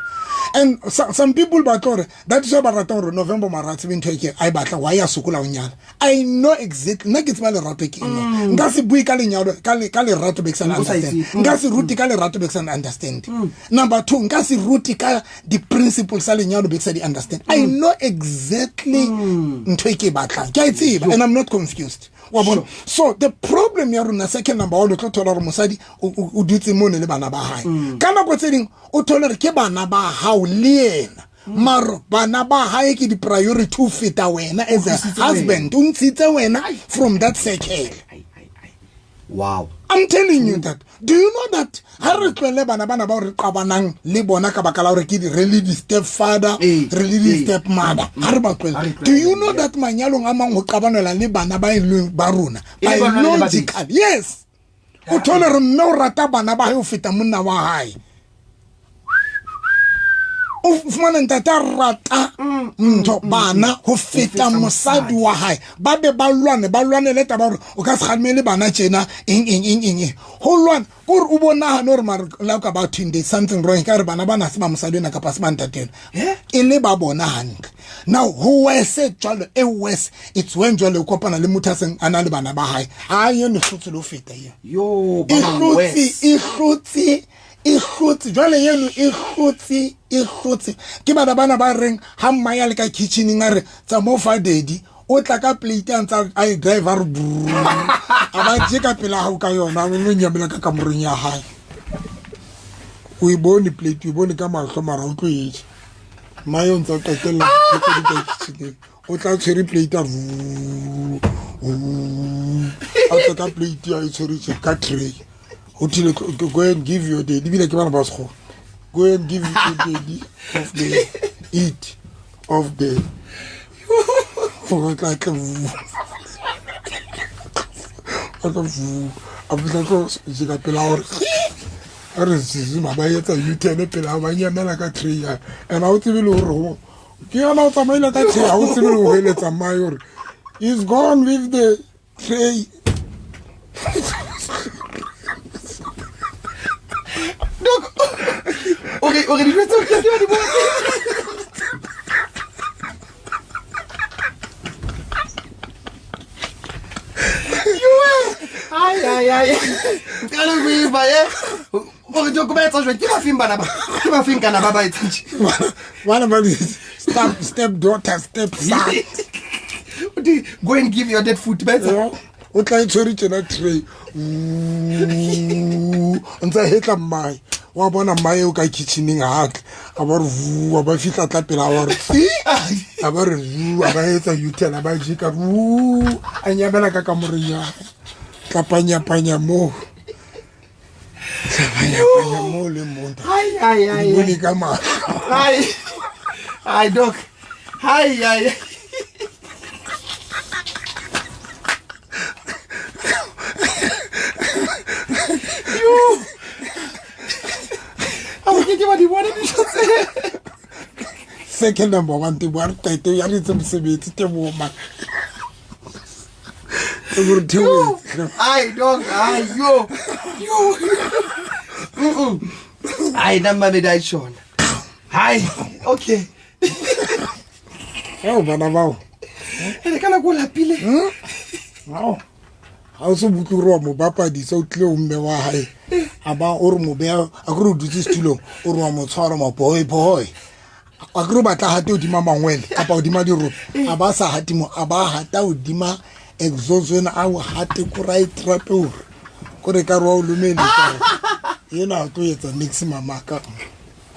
Speaker 2: And some people ba tlo re, that is why ba rata hore November mara a tsebe ntho e ke a e batla, why a sokola ho nyala. I know exactly, nna ke tseba lerato ke eng. Nka se bue ka lenyalo, ka le, ka lerato be ke sa
Speaker 1: O sa
Speaker 2: understand.
Speaker 1: itse.
Speaker 2: Nka se rute ka lerato be ke sa understand. Number 2, nka se rute ka di-principles tsa lenyalo be ke sa di understand. I know exactly ntho e ke e batlang. Ke a e tseba, and I'm not confused. Wa bona? So the problem ya rona, second number 1, o tlo thola hore mosadi o dutse mono le bana ba hae. Ka nako tse ding o thole hore ke bana ba hao le yena. Maro bana ba hae ke di-priority ho feta wena as a
Speaker 1: O ntshitse wena.
Speaker 2: husband. O ntshitse wena from that circle.
Speaker 1: Ai, ai, ai. Wow.
Speaker 2: I'm telling you that. Do you know that ha re tlohelle bana bana bao re qabanang le bona ka baka la hore ke di, re le di-stepfather, re le di-stepmother, ha re ba tlohelle.
Speaker 1: Ha re tlohelle,
Speaker 2: Do you know
Speaker 1: yeah.
Speaker 2: that manyalong a mang ho qabanelwa le bana ba e leng ba rona?
Speaker 1: E le bana le babedi.
Speaker 2: Biological, yes. O thole re mme o rata bana ba hae ho feta monna wa hae. O fumana ntate a rata ntho bana ho feta
Speaker 1: Ho feta
Speaker 2: mosadi
Speaker 1: mosadi.
Speaker 2: wa hae. Ba be ba lwane, ba lwanele taba hore o ka se kgalemele bana tjena, eng, eng, eng, eng, eng. Ho lwana, ke hore o bo nahane hore mare la o ka ba thweng, there's something wrong. Ekare bana bana ha se ba mosadi ena kapa ha se ba ntate ena.
Speaker 1: Eh?
Speaker 2: E le ba bona hantle. Now, ho worse jwalo, e worse, it's when jwale o kopana le motho a seng a na le bana ba hae. Ha eno hlotse le ho feta eo.
Speaker 1: Yo, ba
Speaker 2: E
Speaker 1: bang
Speaker 2: hlotse,
Speaker 1: worse.
Speaker 2: e hlotse, e hlotse. Jwale eno e hlotse, e hlotse. Ke bana bana ba reng ha mma ya le ka kitchening a re tsamao fa daddy, o tla ka plate a ntsa a e drive a re brrr. A ba je ka pela hao ka yona, o lo nyamela ka kamoreng ya hae. O e bone plate, o e bone ka mahlo mara o tlo e ja. Mma eo ntsa qetella plate di ka kitchening. O tla tshwere plate a re, a tswa ka plate a e tshwere tje ka tray. Ho thile go and give your daddy ebile ke bana ba sekgowa. Go and give your daddy of the eat of the go tla tla a fihla tlo jeka pela gore a re zizima ba etsa u-turn pele ba nyamela ka tray ya and ha o tsebe le gore ke yona o tsamaile ka tray ha o tsebe le ho eletsa mmae gore is gone with the tray.
Speaker 1: Doc, o re dijo tseo ke di bona. Ai ai ai. Ka le go ba ye. O re Doc ba etsa jwang? Ke ba feng bana ba? Ke ba feng kana ba ba etsa tje?
Speaker 2: Bana ba step daughter, step son.
Speaker 1: Go and give your dead food ba etsa.
Speaker 2: O tla e tshwere tjena tray. O ntsa hetla mmae. Wa bona mmae o ka kitcheneng ha tle. A ba re vu, a ba fihla tla pela wa re tsi. A ba re vu, a ba etsa U-turn, a ba jika vu, a nyamela ka kamoreng ya hae. Tla panya-panya moo. Tla panya-panya moo le moo.
Speaker 1: Ai, ai, ai,
Speaker 2: Bone ka mahlo.
Speaker 1: Ai. Ai, Doc. Ai, ai.
Speaker 2: Second number one, tebo a re qete ya re itse mosebetsi tebo ma. Tebo re theohetse.
Speaker 1: Ai, dog, ai, yo. Yo. Ai, nna mmamedi a tjhona. Hai, okay.
Speaker 2: Ao bana bao.
Speaker 1: Ene ka nako o lapile.
Speaker 2: Ao. Ha o se butle hore wa mo bapadisa, o tlile ho mme wa hae. A ba o re mo beha, a kore o dutse setulong, o re wa mo tshwara ma boy boy. A kore o batla hate hodima mangwele kapa hodima dirope. A ba sa hate mo, a ba hata hodima exhaust ena, a o hate ko right trape hore. Kore ka re wa o lomeletsa. Ena a tlo etsa nix mamaka.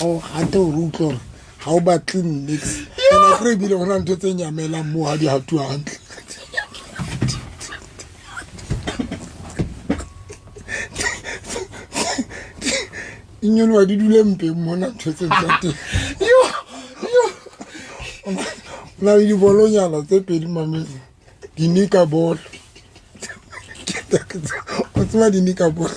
Speaker 2: O hate hore o utlwe hore ha o batle nix. Ena kore ebile ho na ntho tse nyamelang moo ha di hatuwa hantle. Inyoloha di dule mpeng mona ntho tse tsa teng.
Speaker 1: Yo, yo.
Speaker 2: Na le dibolonyana tse pedi mamedi. Dinika bolo. O tseba dinika bolo.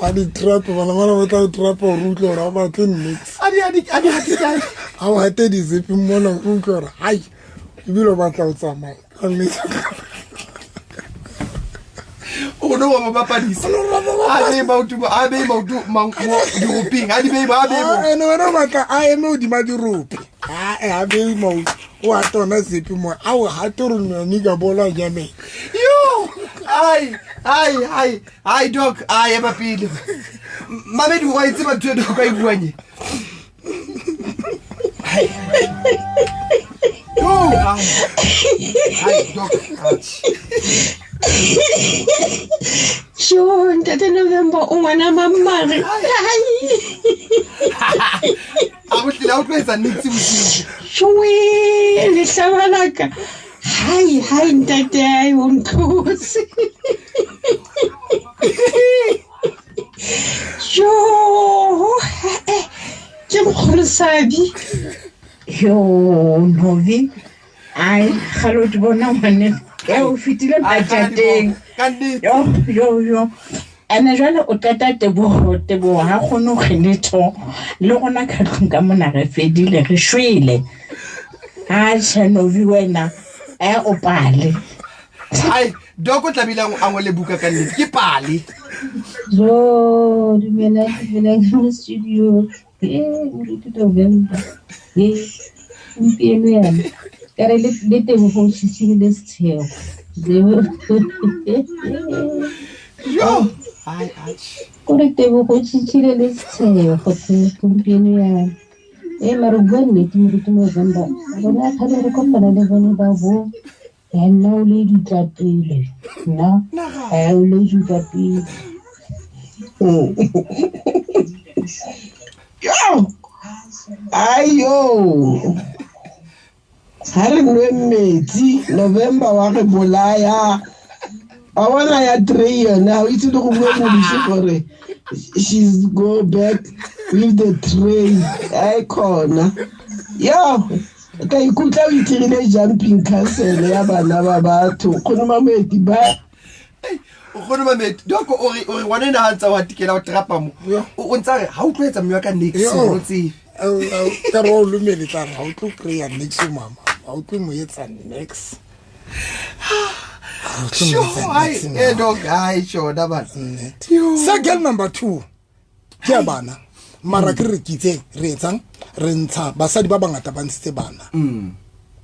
Speaker 2: Ba di trap, bana bana ba tla o trap hore o utlwe hore ha o batle nix.
Speaker 1: A di, a di, a di hate kae?
Speaker 2: Ha o hate di-zip mona, o utlwe hore hai, ebile o batla ho tsamaya. Ka nnete.
Speaker 1: O no wa mo bapadisa. A be maoto, a be maoto diropeng, a di be, a be mo.
Speaker 2: Ene wena o batla a eme hodima dirope. Ha, a be maoto. O hata ona sepe mo. A o hate hore nna ka bola nyameng.
Speaker 1: Yo! Ai, ai, ai, ai Doc, ai ema pele. Mamedi wa itse batho e Doc a e buang e. Ai. Yo, ai. Ai Doc, atjhe.
Speaker 4: Sho, ntate November o ngwana mamare.
Speaker 1: A go tlile a o tlo etsa nix bosiu.
Speaker 4: Shwe, lehlaba la ka. Hai, hai ntate, ai o ntlotse. Jo, ke nkgono Sabi.
Speaker 5: Yo, Novi. Ai, kgale o di bona ngwane. Ya o fetile matjateng.
Speaker 1: Ka nnete.
Speaker 5: Yo, yo, yo. Ene jwale o qeta Teboho, Teboho ha kgone ho re letho. Le rona ka tlung ka mona re fedile, re shwele. Ha tjhe, Novi wena, o pale.
Speaker 1: Ai, Doc o tlamehile a ngole buka ka nnete, ke pale.
Speaker 6: Jo, dumelang, dumelang mo studio. Moruti November. Gompieno yana. Ka re le Teboho o tshitshile le setshego.
Speaker 1: Jo! Ai, atjhe.
Speaker 6: Kore Teboho o tshitshile le setshego gompieno yana. Mara o bua nnete Moruti November. Rona kgale re kopana le bone ba bo. Ya nna o le dutla pele. Nna, o le dutla pele.
Speaker 5: Yo! Ayo! Ha re nwe metsi, November wa re bolaya.
Speaker 7: Wa bona ya tray yona, o itse le go bua modise gore she's go back with the tray. Ai khona. Yo, ka ikutlwa o itirile jumping castle ya bana ba batho. Kgono Mamoeti ba
Speaker 1: o kgone Mamedi doko o re ngwana ena ha ntsa o hatikela o trapa mo o ntsa re ha o tlo etsa mme wa ka nix o tsebe
Speaker 2: ka re o lumele tla re ha o tlo kry-a nix mama ha o tlo mo etsa nix.
Speaker 1: E dog hai tjona bana.
Speaker 2: Sa girl number 2 ke ya bana mara ke re kitse re etsang re ntsha basadi ba bangata ba ntshitse bana.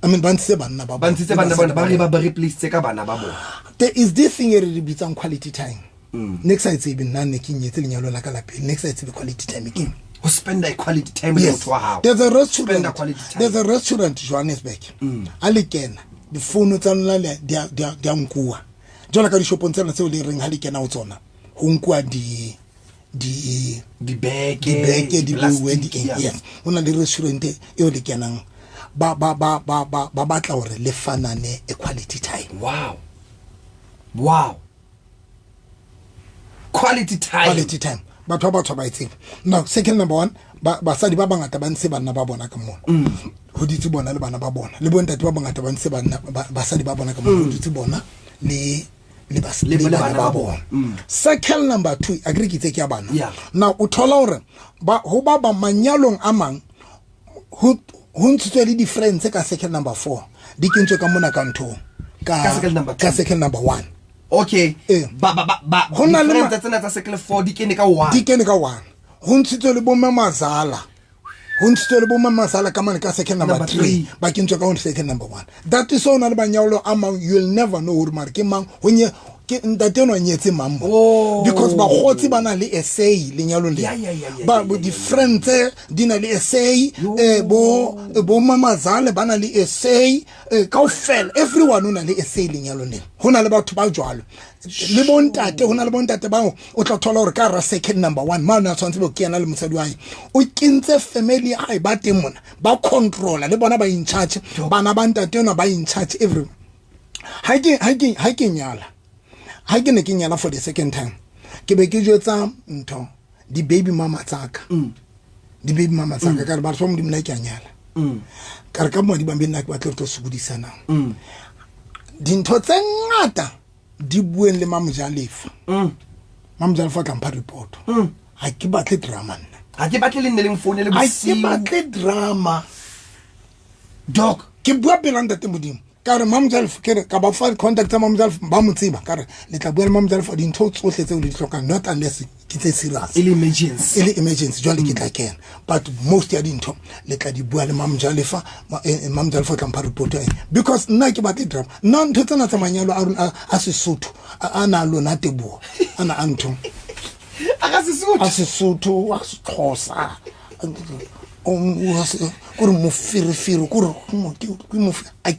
Speaker 2: I mean ba ntshitse banna ba
Speaker 1: ba ntshitse banna bona ba re ba replace ka bana ba bona.
Speaker 2: There is this thing e re re bitsang quality time. Ne ke sa e tsebe nna ne ke nyetse lenyalo la ka la pele ne ke sa e tsebe quality time ke
Speaker 1: ho spend a quality time le motho wa hao.
Speaker 2: There's a restaurant. There's a restaurant Johannesburg. A le kena difounu tsa lona di a nkuwa. Jwalo ka dishopong tsena tseo le reng ha le kena ho tsona ho nkuwa di
Speaker 1: dibeke
Speaker 2: di buwe di yes. Ho na le restaurant eo le kenang ba ba ba ba ba ba batla hore le fanane a quality time.
Speaker 1: Wow. Wow. Quality time.
Speaker 2: Quality time. Batho ba batho ba itsebe. Now second number 1 basadi ba bangata ba ntse banna ba bona ka mona. Ho ditse bona le bana ba bona. Le bontate ba bangata ba ntse banna basadi ba bona ka mona. Ho ditse bona le le bana ba bona. Second number 2 agree ke tse ke ya bana. Now o thola hore ba ho ba ba manyalong a mang ho ntshitswe le di-friends ka second number 4 di kentswe ka mona ka nthong ka second number 1.
Speaker 1: Okay. Ba ba ba
Speaker 2: ho na le
Speaker 1: tsena tsa second 4 di kene ka 1.
Speaker 2: Di kene ka 1. Ho ntshitswe le bo mamazala. Ho ntshitswe le bo mamazala ka mane ka second number 3 ba kentswe ka second number 1. That is so na le banyalo a mang you'll never know hore mare ke mang ho nye ke ntate no nyetse mang. Because ba khotsi ba na le essay lenyalong le. Ba di friends di na le essay bo bo mamazale ba na le essay kaofela everyone o na le essay lenyalong le. Ho na le batho ba jwalo. Le bontate ho na le bontate ba o tla thola hore ka ra second number 1 mane a tshwantse bo ke yena le mosadi wa hae o kentse family ya hae ba teng mona ba controller le bona ba in charge bana ba ntate ona ba in charge every ha ke nyala ha ke ne ke nyala for the second time ke be ke jwetsa ntho di baby mama tsaka di baby mama tsaka ka re ba tswa modimo la ke a nyala ka re ka modi ba nna ke batla re tlo sokodisana dintho tse ngata di bueng le Mamojalefa. Mamojalefa tla mpha report. Ha ke batle drama nna.
Speaker 1: Ha ke batle le nne le mfoune le bosiu.
Speaker 2: Ha ke batle drama.
Speaker 1: Doc,
Speaker 2: ke bua pela ntate Modimo. Ka re Mamojalefa ke re ka ba fa contact tsa Mamojalefa ba mo tseba ka re le tla bua le Mamojalefa dintho tsohle tseo le di hlokang not unless ke tse serious.
Speaker 1: E le emergency.
Speaker 2: E le emergency jwale ke tla kena. But most ya dintho le tla di bua le Mamojalefa, Mamojalefa tla mpha report ya. Because nna ke batle drama. Nna ntho tsena tsa manyalo a rona a Sesotho a na lona teboho ana a ntho.
Speaker 1: A ka Sesotho.
Speaker 2: A Sesotho a Sexhosa. Kore moferefere kore ke mofe a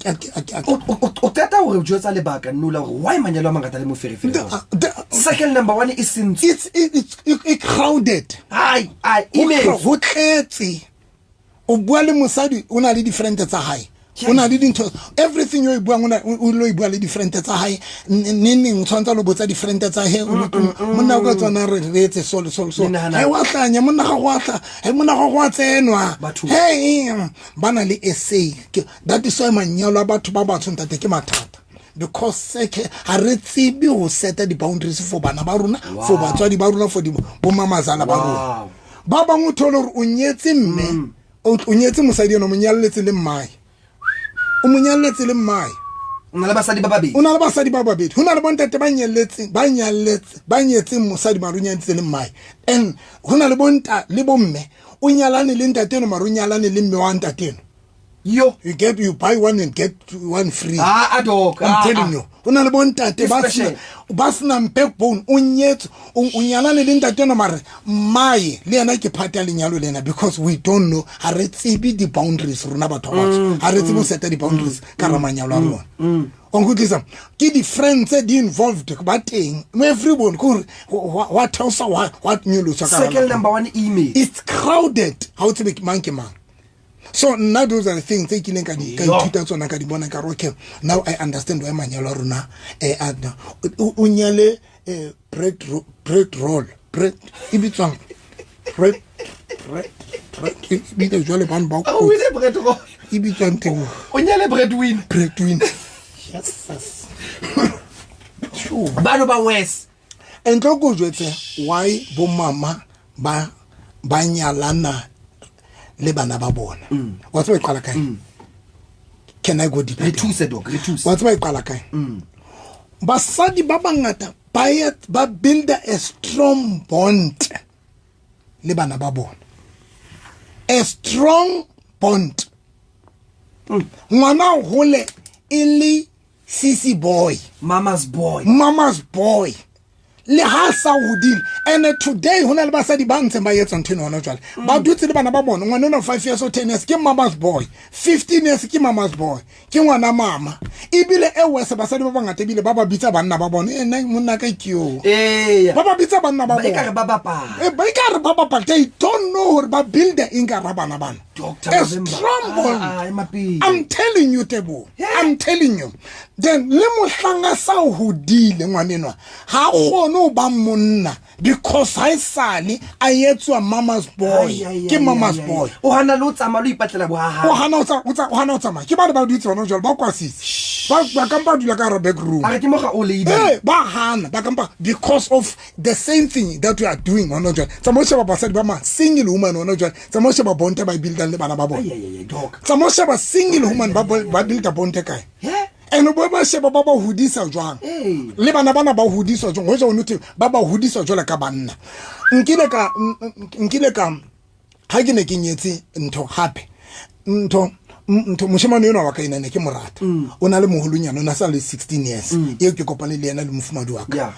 Speaker 1: o qeta hore o jwetsa lebaka nno la hore why manyalo a mangata le moferefere. Second number 1 is
Speaker 2: it's crowded.
Speaker 1: Ai ai email
Speaker 2: ho tletse. O bua le mosadi o na le different tsa hae. O na le dintho everything you buang o lo bua le different tsa hae neng tshwantsa lo botsa different tsa hae o monna o ka tsona re etse so so so he wa hlanya monna ga go atla he monna ga go a tsenwa hey bana le essay that is why manyalo a batho ba batsho ntate ke mathata because seke ha re tsebe ho seta di boundaries for bana ba rona for batswadi ba rona for di bo mamazala ba rona ba bang o thole hore o nyetse mme o nyetse mosadi eno mo nyalletse le mmae o mo nyalletse le mmae
Speaker 1: o na le basadi ba babedi
Speaker 2: o na le basadi ba babedi ho na le bontate ba nyalletseng ba nyalletse ba nyetseng mosadi mare o nyalletse le mmae and ho na le bonta le bomme o nyalane le ntate eno mare o nyalane le mme wa ntate eno.
Speaker 1: Yo,
Speaker 2: you get you buy one and get one free.
Speaker 1: Dog.
Speaker 2: I'm telling you. O na le bontate ba sena backbone o nyetse o nyalane le ntate eno mare mmae le yena ke part ya lenyalo lena because we don't know ha re tsebe di boundaries rona batho ba batsho ha re tsebe ho seta di boundaries ka ra manyalo a rona. O nkutlwisa ke di friends di involved ba teng everyone ko wa theosa wa nyolosa ka
Speaker 1: second number 1 email
Speaker 2: it's crowded ha o tsebe mang ke mang. So nna those are the things tse kileng ka di ka ithuta tsona, ka di bona, ka re okay, now I understand why manyalo a rona o nyale bread roll, bread e bitswang bread ebile jwale bane ba
Speaker 1: o ile bread roll
Speaker 2: e bitswang teng,
Speaker 1: o nyale breadwin.
Speaker 2: Yes.
Speaker 1: Sure. Bano ba wes
Speaker 2: entlo ko jwetse why bo mama ba nyalana le bana ba bona. Wa tseba e qala kae? Can I go deep?
Speaker 1: Re thuse doc, re thuse.
Speaker 2: Wa tseba e qala kae? Basadi ba bangata ba build a strong bond le bana ba bona. A strong bond. Ngwana hole e le sisi boy,
Speaker 1: mama's boy.
Speaker 2: Le ha sa hodile. And today hona le basadi ba ntseng ba etsa ntho ena hona jwale. Ba dutse le bana ba bona, ngwana ona 5 years or 10 years ke mama's boy, 15 years ke mama's boy, ke ngwana mama. Ebile e wese basadi ba bangata ebile ba ba bitsa banna ba bona, nna monna ka ke yo. Ba ba bitsa banna ba bona.
Speaker 1: Ba ekare ba bapala.
Speaker 2: Ba ekare ba bapala. They don't know hore ba build eng ka ra bana bana.
Speaker 1: Dr.
Speaker 2: November. I'm telling you, Tebo. I'm telling you. Then le mohlanga sa hodile ngwanenwa ha kgone ho ba monna because ha sale a etswa mama's boy. Ke mama's boy.
Speaker 1: O hana le o tsamaya lo ipatlela bo ha.
Speaker 2: O hana o tsamaya. Ke ba dutse hona jwale ba kwasitse. Ba kampa dula ka back room.
Speaker 1: A re ke moga o leida.
Speaker 2: Ba hana ba kampa because of the same thing that we are doing hona jwale. Tsamaya sheba basadi ba ma single woman hona jwale. Tsamaya sheba bonte ba builda le bana ba bona. Tsamaya sheba single woman ba builda bonte kae. And bo ba sheba ba ba hodisa jwang. Le bana bana ba hodiswa jwang. Ho jwa ba ba hodiswa jwale ka banna. Nkile ka ha ke ne ke nyetse ntho hape. Ntho moshemane yona wa ka ena ne ke morata. O na le moholonyana, o na sa le 16 years. Eo ke kopane le yena le mofumadi wa ka.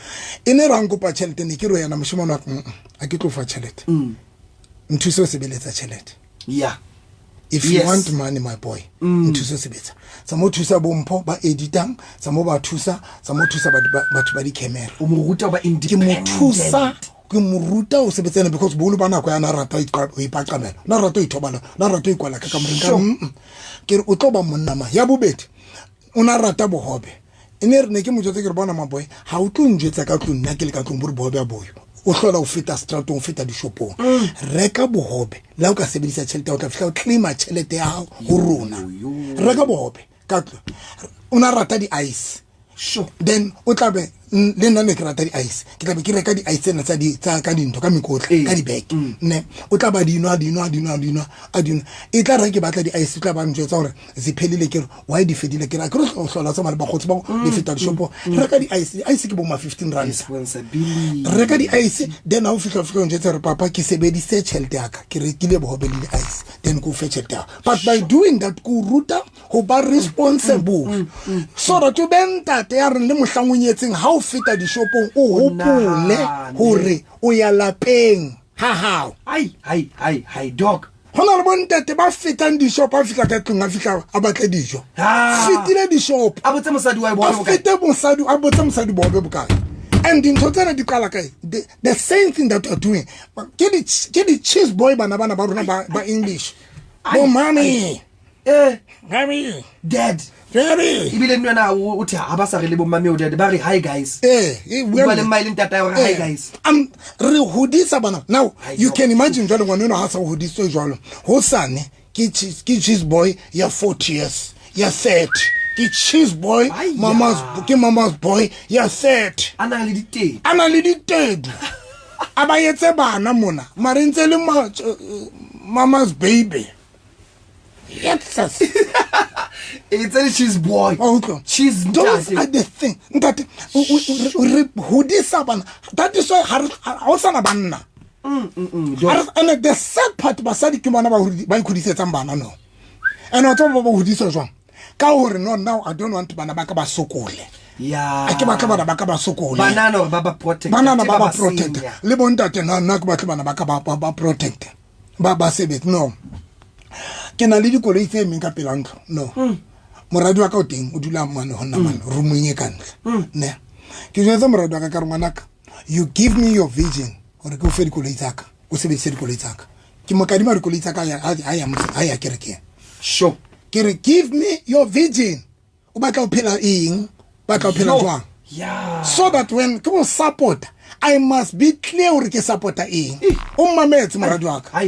Speaker 2: E ne ra nkopa tjhelete, ne ke re yena moshemane wa ka a ke tlo fa tjhelete. Nthuse o sebeletsa tjhelete.
Speaker 1: Yeah.
Speaker 2: If you want money, my boy, nthuso sebetsa. Tsa mo thusa bompho ba editang, tsa mo ba thusa, tsa mo thusa batho ba di camera.
Speaker 1: O mo ruta ba independent.
Speaker 2: Ke mo thusa, ke mo ruta o sebetsana because boholo ba nako ya na rata ho ipaqamela. Na rata ho ithobala, na rata ho ikwala ka kamoreng ka. Ke re o tlo ba monna ma. Ya bobedi, o na rata bohobe. E ne re ne ke mo jwetsa ke re bona my boy, ha o tlo njwetsa ka tlung nna ke le ka tlung bo re bohobe a boyo. O hlola o feta stratong, o feta dishopong. Reka bohobe. La o ka sebedisa tjhelete o tla fihla o claima tjhelete ya hao ho rona. Reka bohobe ka tlo. O na rata di-ice.
Speaker 1: Sure.
Speaker 2: Then o tla be le nna ne ke rata di-ice. Ke tla be ke reka di-ice tsena tsa di tsa ka dintho ka mekotla ka di-bag. Ne o tla ba dinwa. E tla re ke batla di-ice tla ba njwetsa hore ziphelile ke re why di fedile ke re ke re o hlola tsa male bakgotsi ba le feta dishopo. Reka di-ice, di-ice ke bo ma 15 rand. Reka di-ice then ha o fihla njwetsa re papa ke sebedise tjhelete ya ka ke rekile bohobe le di-ice then ke o fe tjhelete ya. But by doing that ko ruta ho ba responsible. So that o be ntate ya reng le mohlang o nyetseng ha o feta dishopong o hopole hore o ya lapeng ha hao.
Speaker 1: Ai dog.
Speaker 2: Hona le bontate ba fetang dishopo a fihla ka tlung a fihla a batle dijo. Fetile dishopo.
Speaker 1: A botse mosadi wa bohobe bokae.
Speaker 2: A fete mosadi, a botse mosadi bohobe bokae. And dintho tsena di qala kae? The same thing that you are doing. Ke di cheese boy bana bana ba rona ba English. Bo mommy. Mommy.
Speaker 1: Dad.
Speaker 2: Daddy.
Speaker 1: Ebile nna o thi ha ba sa re le bo mame o dad ba re hi guys. Ba le maile ntata ya hi guys.
Speaker 2: Re hodisa bana. Now you can imagine jwale ngwana eno ha sa hodiswe jwalo. Hosane ke cheese boy ya 40 years, ya 30. Ke cheese boy, mama's ke mama's boy ya 30.
Speaker 1: Ana le ditedu.
Speaker 2: Ana le ditedu. A ba etse bana mona. Mare ntse le mama's baby. Yes.
Speaker 1: It's a cheese boy.
Speaker 2: Oh,
Speaker 1: cheese.
Speaker 2: Those are the thing. That that is why ha banna. And the sad part basadi ke bona ba ikgodisetsang bana no. And o tswa ba hodisa jwang? Ka hore no now I don't want bana ba ka ba sokole.
Speaker 1: Yeah.
Speaker 2: A ke batla bana ba ka ba sokole.
Speaker 1: Banana ba ba protect.
Speaker 2: Banana ba ba protect. Le bontate no nna ke batla bana ba ka ba protect. Ba ba sebetse no. Ke na le dikoloi tse meng ka pela ntlo no. Moradi wa ka o teng o dula mane ho nna mane roomong e ka ntle. Ne. Ke jwetsa moradi wa ka ka re ngwanaka, you give me your vision hore ke o fe dikoloi tsa ka, o sebedise dikoloi tsa ka. Ke mo kadima dikoloi tsa ka ha ya ha ya kerekeng.
Speaker 1: Sure.
Speaker 2: Ke re give me your vision. O batla ho phela eng? Batla ho phela jwang?
Speaker 1: Yeah.
Speaker 2: So that when ke mo support, I must be clear hore ke supporta eng. O mmametse moradi wa ka.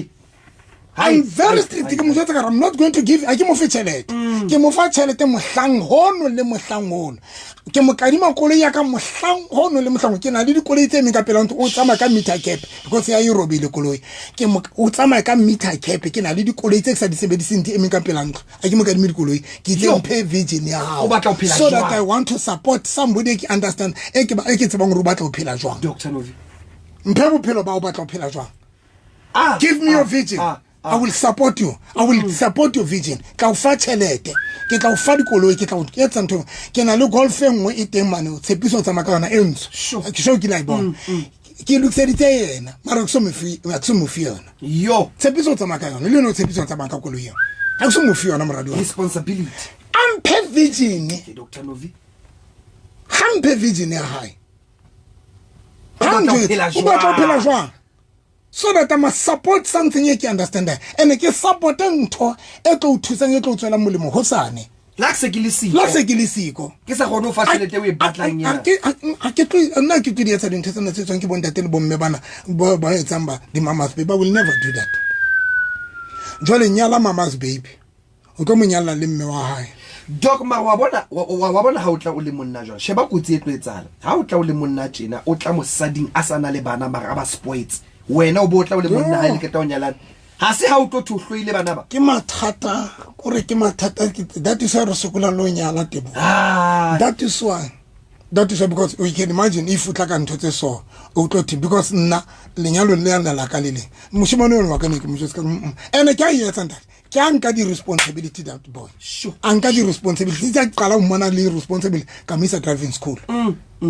Speaker 2: I'm very strict ke mo jwetsa ka I'm not going to give a ke mo fe tjhelete. Ke mo fa tjhelete mohlang hono le mohlang hono. Ke mo kadima koloi ya ka mohlang hono le mohlang. Ke na le dikoloi tse meng ka pela ntlo, o tsamaya ka meter cap because ya e robile koloi. Ke mo o tsamaya ka meter cap, ke na le dikoloi tse ke sa di sebediseng di emeng ka pela ntlo. A ke mo kadime dikoloi, ke itse mphe vision ya hao.
Speaker 1: O batla ho phela
Speaker 2: So that
Speaker 1: jwang?
Speaker 2: I want to support somebody ke understand e ke ba e ke tsebang hore o batla ho phela jwang.
Speaker 1: Dr. Novi.
Speaker 2: Mphe bophelo ba o batla ho phela jwang. Give me your vision. I will support you. I will support your vision. Ka o fa tjhelete. Ke tla o fa dikoloi, ke tla o etsa ntho. Ke na le golf e nngwe e teng mane, o tshepiso tsamaya ka yona e ntsho. Ke sure ke la e bona. Ke lokiseditse yena, mara ke so mo fe, ke so mo fe yona.
Speaker 1: Yo.
Speaker 2: Tshepiso tsamaya ka yona, le yona o tshepiso tsamaya ka koloi eo. Ha ke so mo fe yona moradi wa.
Speaker 1: Responsibility.
Speaker 2: A mphe vision.
Speaker 1: Ke Dr. Novi.
Speaker 2: Ha mphe vision ya hae.
Speaker 1: O
Speaker 2: Ha
Speaker 1: batla ho
Speaker 2: njwetse,
Speaker 1: phela
Speaker 2: o batla ho phela
Speaker 1: jwang?
Speaker 2: jwang? So that I must support something e ke understand. And ke support ntho e tlo o thusang, e tlo o tswelang molemo hosane.
Speaker 1: La se ke le siko.
Speaker 2: La se ke le siko.
Speaker 1: Ke sa kgone ho fa tjhelete o e batlang yena.
Speaker 2: A ke tlo, nna ke tlo di etsa dintho tsena tse tswang ke bontate le bomme bana, ba etsang ba di mama's baby. I will never do that. Jwale nyala mama's baby. O tlo mo nyalla le mme wa hae.
Speaker 1: Doc, mara wa bona, wa bona ha o tla o le monna jwang? Sheba kotsi e tlo etsahala. Ha o tla o le monna tjena, o tla mosading a sa na le bana mara a ba spoiled. Wena o bo tla o le monna ha le qeta ho nyalana. Ha se ha o tlo thwe o hloile bana ba.
Speaker 2: Ke mathata, kore ke mathata, ke, that is why re sokola le ho nyala Teboho. That is why. That is why, because we can imagine if o tla ka ntho tse so, o tlo thi, because nna lenyalo le la la ka le leng. Moshemane ono wa ka ne ke mo jwetsa ka Ene ke a e etsa ntate. Ke a nka di-responsibility that boy.
Speaker 1: Sure.
Speaker 2: A nka di-responsibility. Tsa qala ho mmona le responsibility, ka mo isa driving school.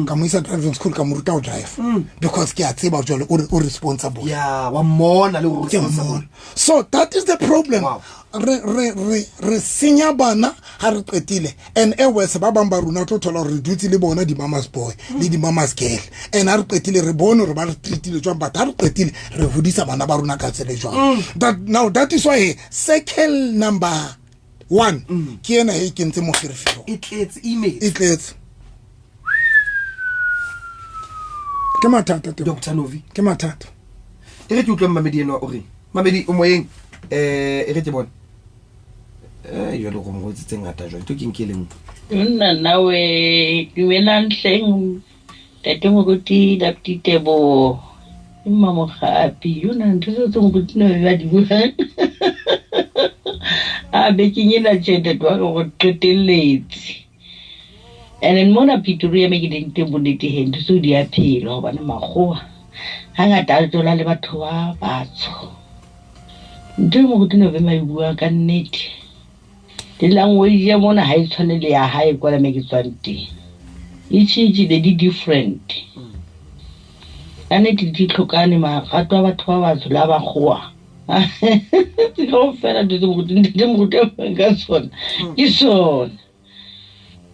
Speaker 2: Ka mo isa driving school, ka mo ruta ho drive. Because ke a tseba jwale o responsible.
Speaker 1: Yeah, wa mmona le hore o
Speaker 2: Ke a
Speaker 1: responsible.
Speaker 2: mmona. So that is the problem.
Speaker 1: Wow.
Speaker 2: Re senya bana ha re qetile. And e worse, ba bang ba rona o tlo thola hore re dutse le bona di-mama's boy le di-mama's girl. And ha re qetile re bone hore ba re treatile jwang, but ha re qetile re hodisa bana ba rona ka tsela e jwang. That, now that is why circle number 1 ke ena e kentse moferefere.
Speaker 1: E tletse email.
Speaker 2: E tletse. Ke mathata teng.
Speaker 1: Dr. Novi.
Speaker 2: Ke mathata.
Speaker 1: E re ke utlwe Mamedi enwa o reng? Mamedi o moyeng. E re ke bone. Jwale go mo tse ngata jwale. Ntho ke nke le nngwe.
Speaker 5: Nna nawe dumelang hleng. Ntate Moruti Lapti Teboho. Ke Mmamogapi. Yona ntho tseo tse Moruti ne ba di buang. A bekeng ena tjhe ntate wa ka gore qetelletse. And then mona Pretoria me ke leng teng bonnete he, ntho tseo di a phela hobane makgowa hangata a tsola le batho ba batsho. Ntho e Moruti ne ba e bua ka nnete. Le language ya mona ha e tshwane le ya hae kwala me ke tswang teng. E tjhentjhile, di different. Ka nnete di tlhokane marato a batho ba batsho le a bakgowa. Ke kaofela ntho tse Moruti, ntate Moruti a buang ka tsona. Ke sona.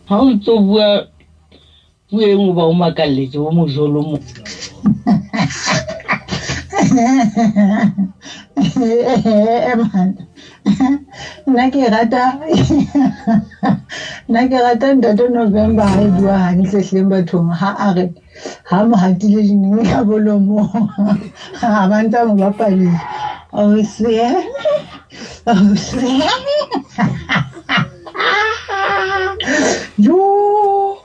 Speaker 5: Ha o ntso bua puo e nngwe ba o makalletse, bo mojolo mo.
Speaker 6: Nna ke rata, nna ke rata ntate November ha e bua hantle hleng bathong, ha a re ha mo hatile dineng ka bolomo, ha ba ntse a mo bapalisa. Ausi, ausi. Jo.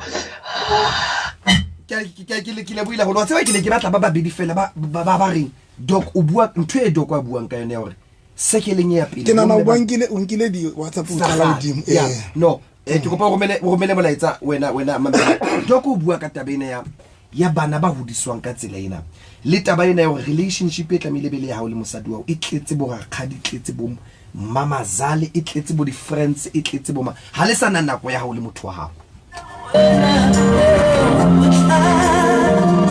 Speaker 1: Ke le buile haholo. Wa tseba ke ne ke batla ba babedi fela ba reng Doc o bua ntho e Doc a buang ka yona ya hore sekeleng ya pele.
Speaker 2: Ke nahana
Speaker 1: Bomme
Speaker 2: o
Speaker 1: ba
Speaker 2: o nkile di WhatsApp o qala hodimo.
Speaker 1: Yeah. No, ke kopa o romele molaetsa wena Mamedi. Doc o bua ka taba ena ya bana ba hodiswang ka tsela ena. Le taba ena ya hore relationship e tlamehile be le ya hao le mosadi wa hao e tletse bo rakgadi, e tletse bo mamazale, e tletse bo di-friends, e tletse bo ma-, ha le sa na nako ya hao le motho wa hao.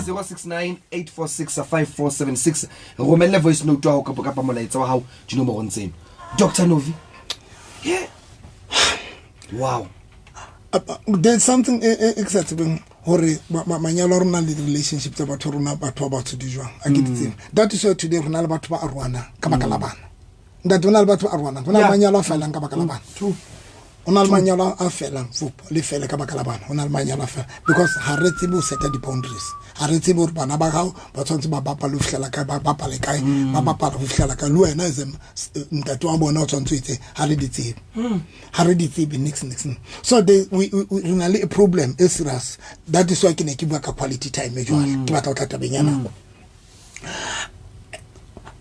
Speaker 1: 069 846 5476. Romelle voice note wa hao kapa molaetsa wa hao dinomorong tseno. Doctor Novi. Yeah. Wow.
Speaker 2: There's something e ke sa tsebeng Hore manyalo a rona le di-relationship tsa batho rona, batho ba batsho di jwang, a ke di tsebe. That is why today re na le batho ba arohanang ka baka la bana. Ntate, ho na le batho ba arohanang, ho na le manyalo a felang ka baka la bana. Ho na le manyalo a felang, fopo le fele ka baka la bana. Ho na le manyalo a felang because ha re tsebe ho seta di-boundaries, ha re tsebe hore bana ba gago ba tshwanetse ba bapale ho fihlela kae, ba bapale kae, ba bapala ho fihlela kae. Le wena as ntate wa bona o tshwanetse o etse. Ha re di tsebe, ha re di tsebe nix nix. So re na le a problem e serious. That is why ke ne ke bua ka quality time e jwale. Ke batla ho tla tabeng ya nako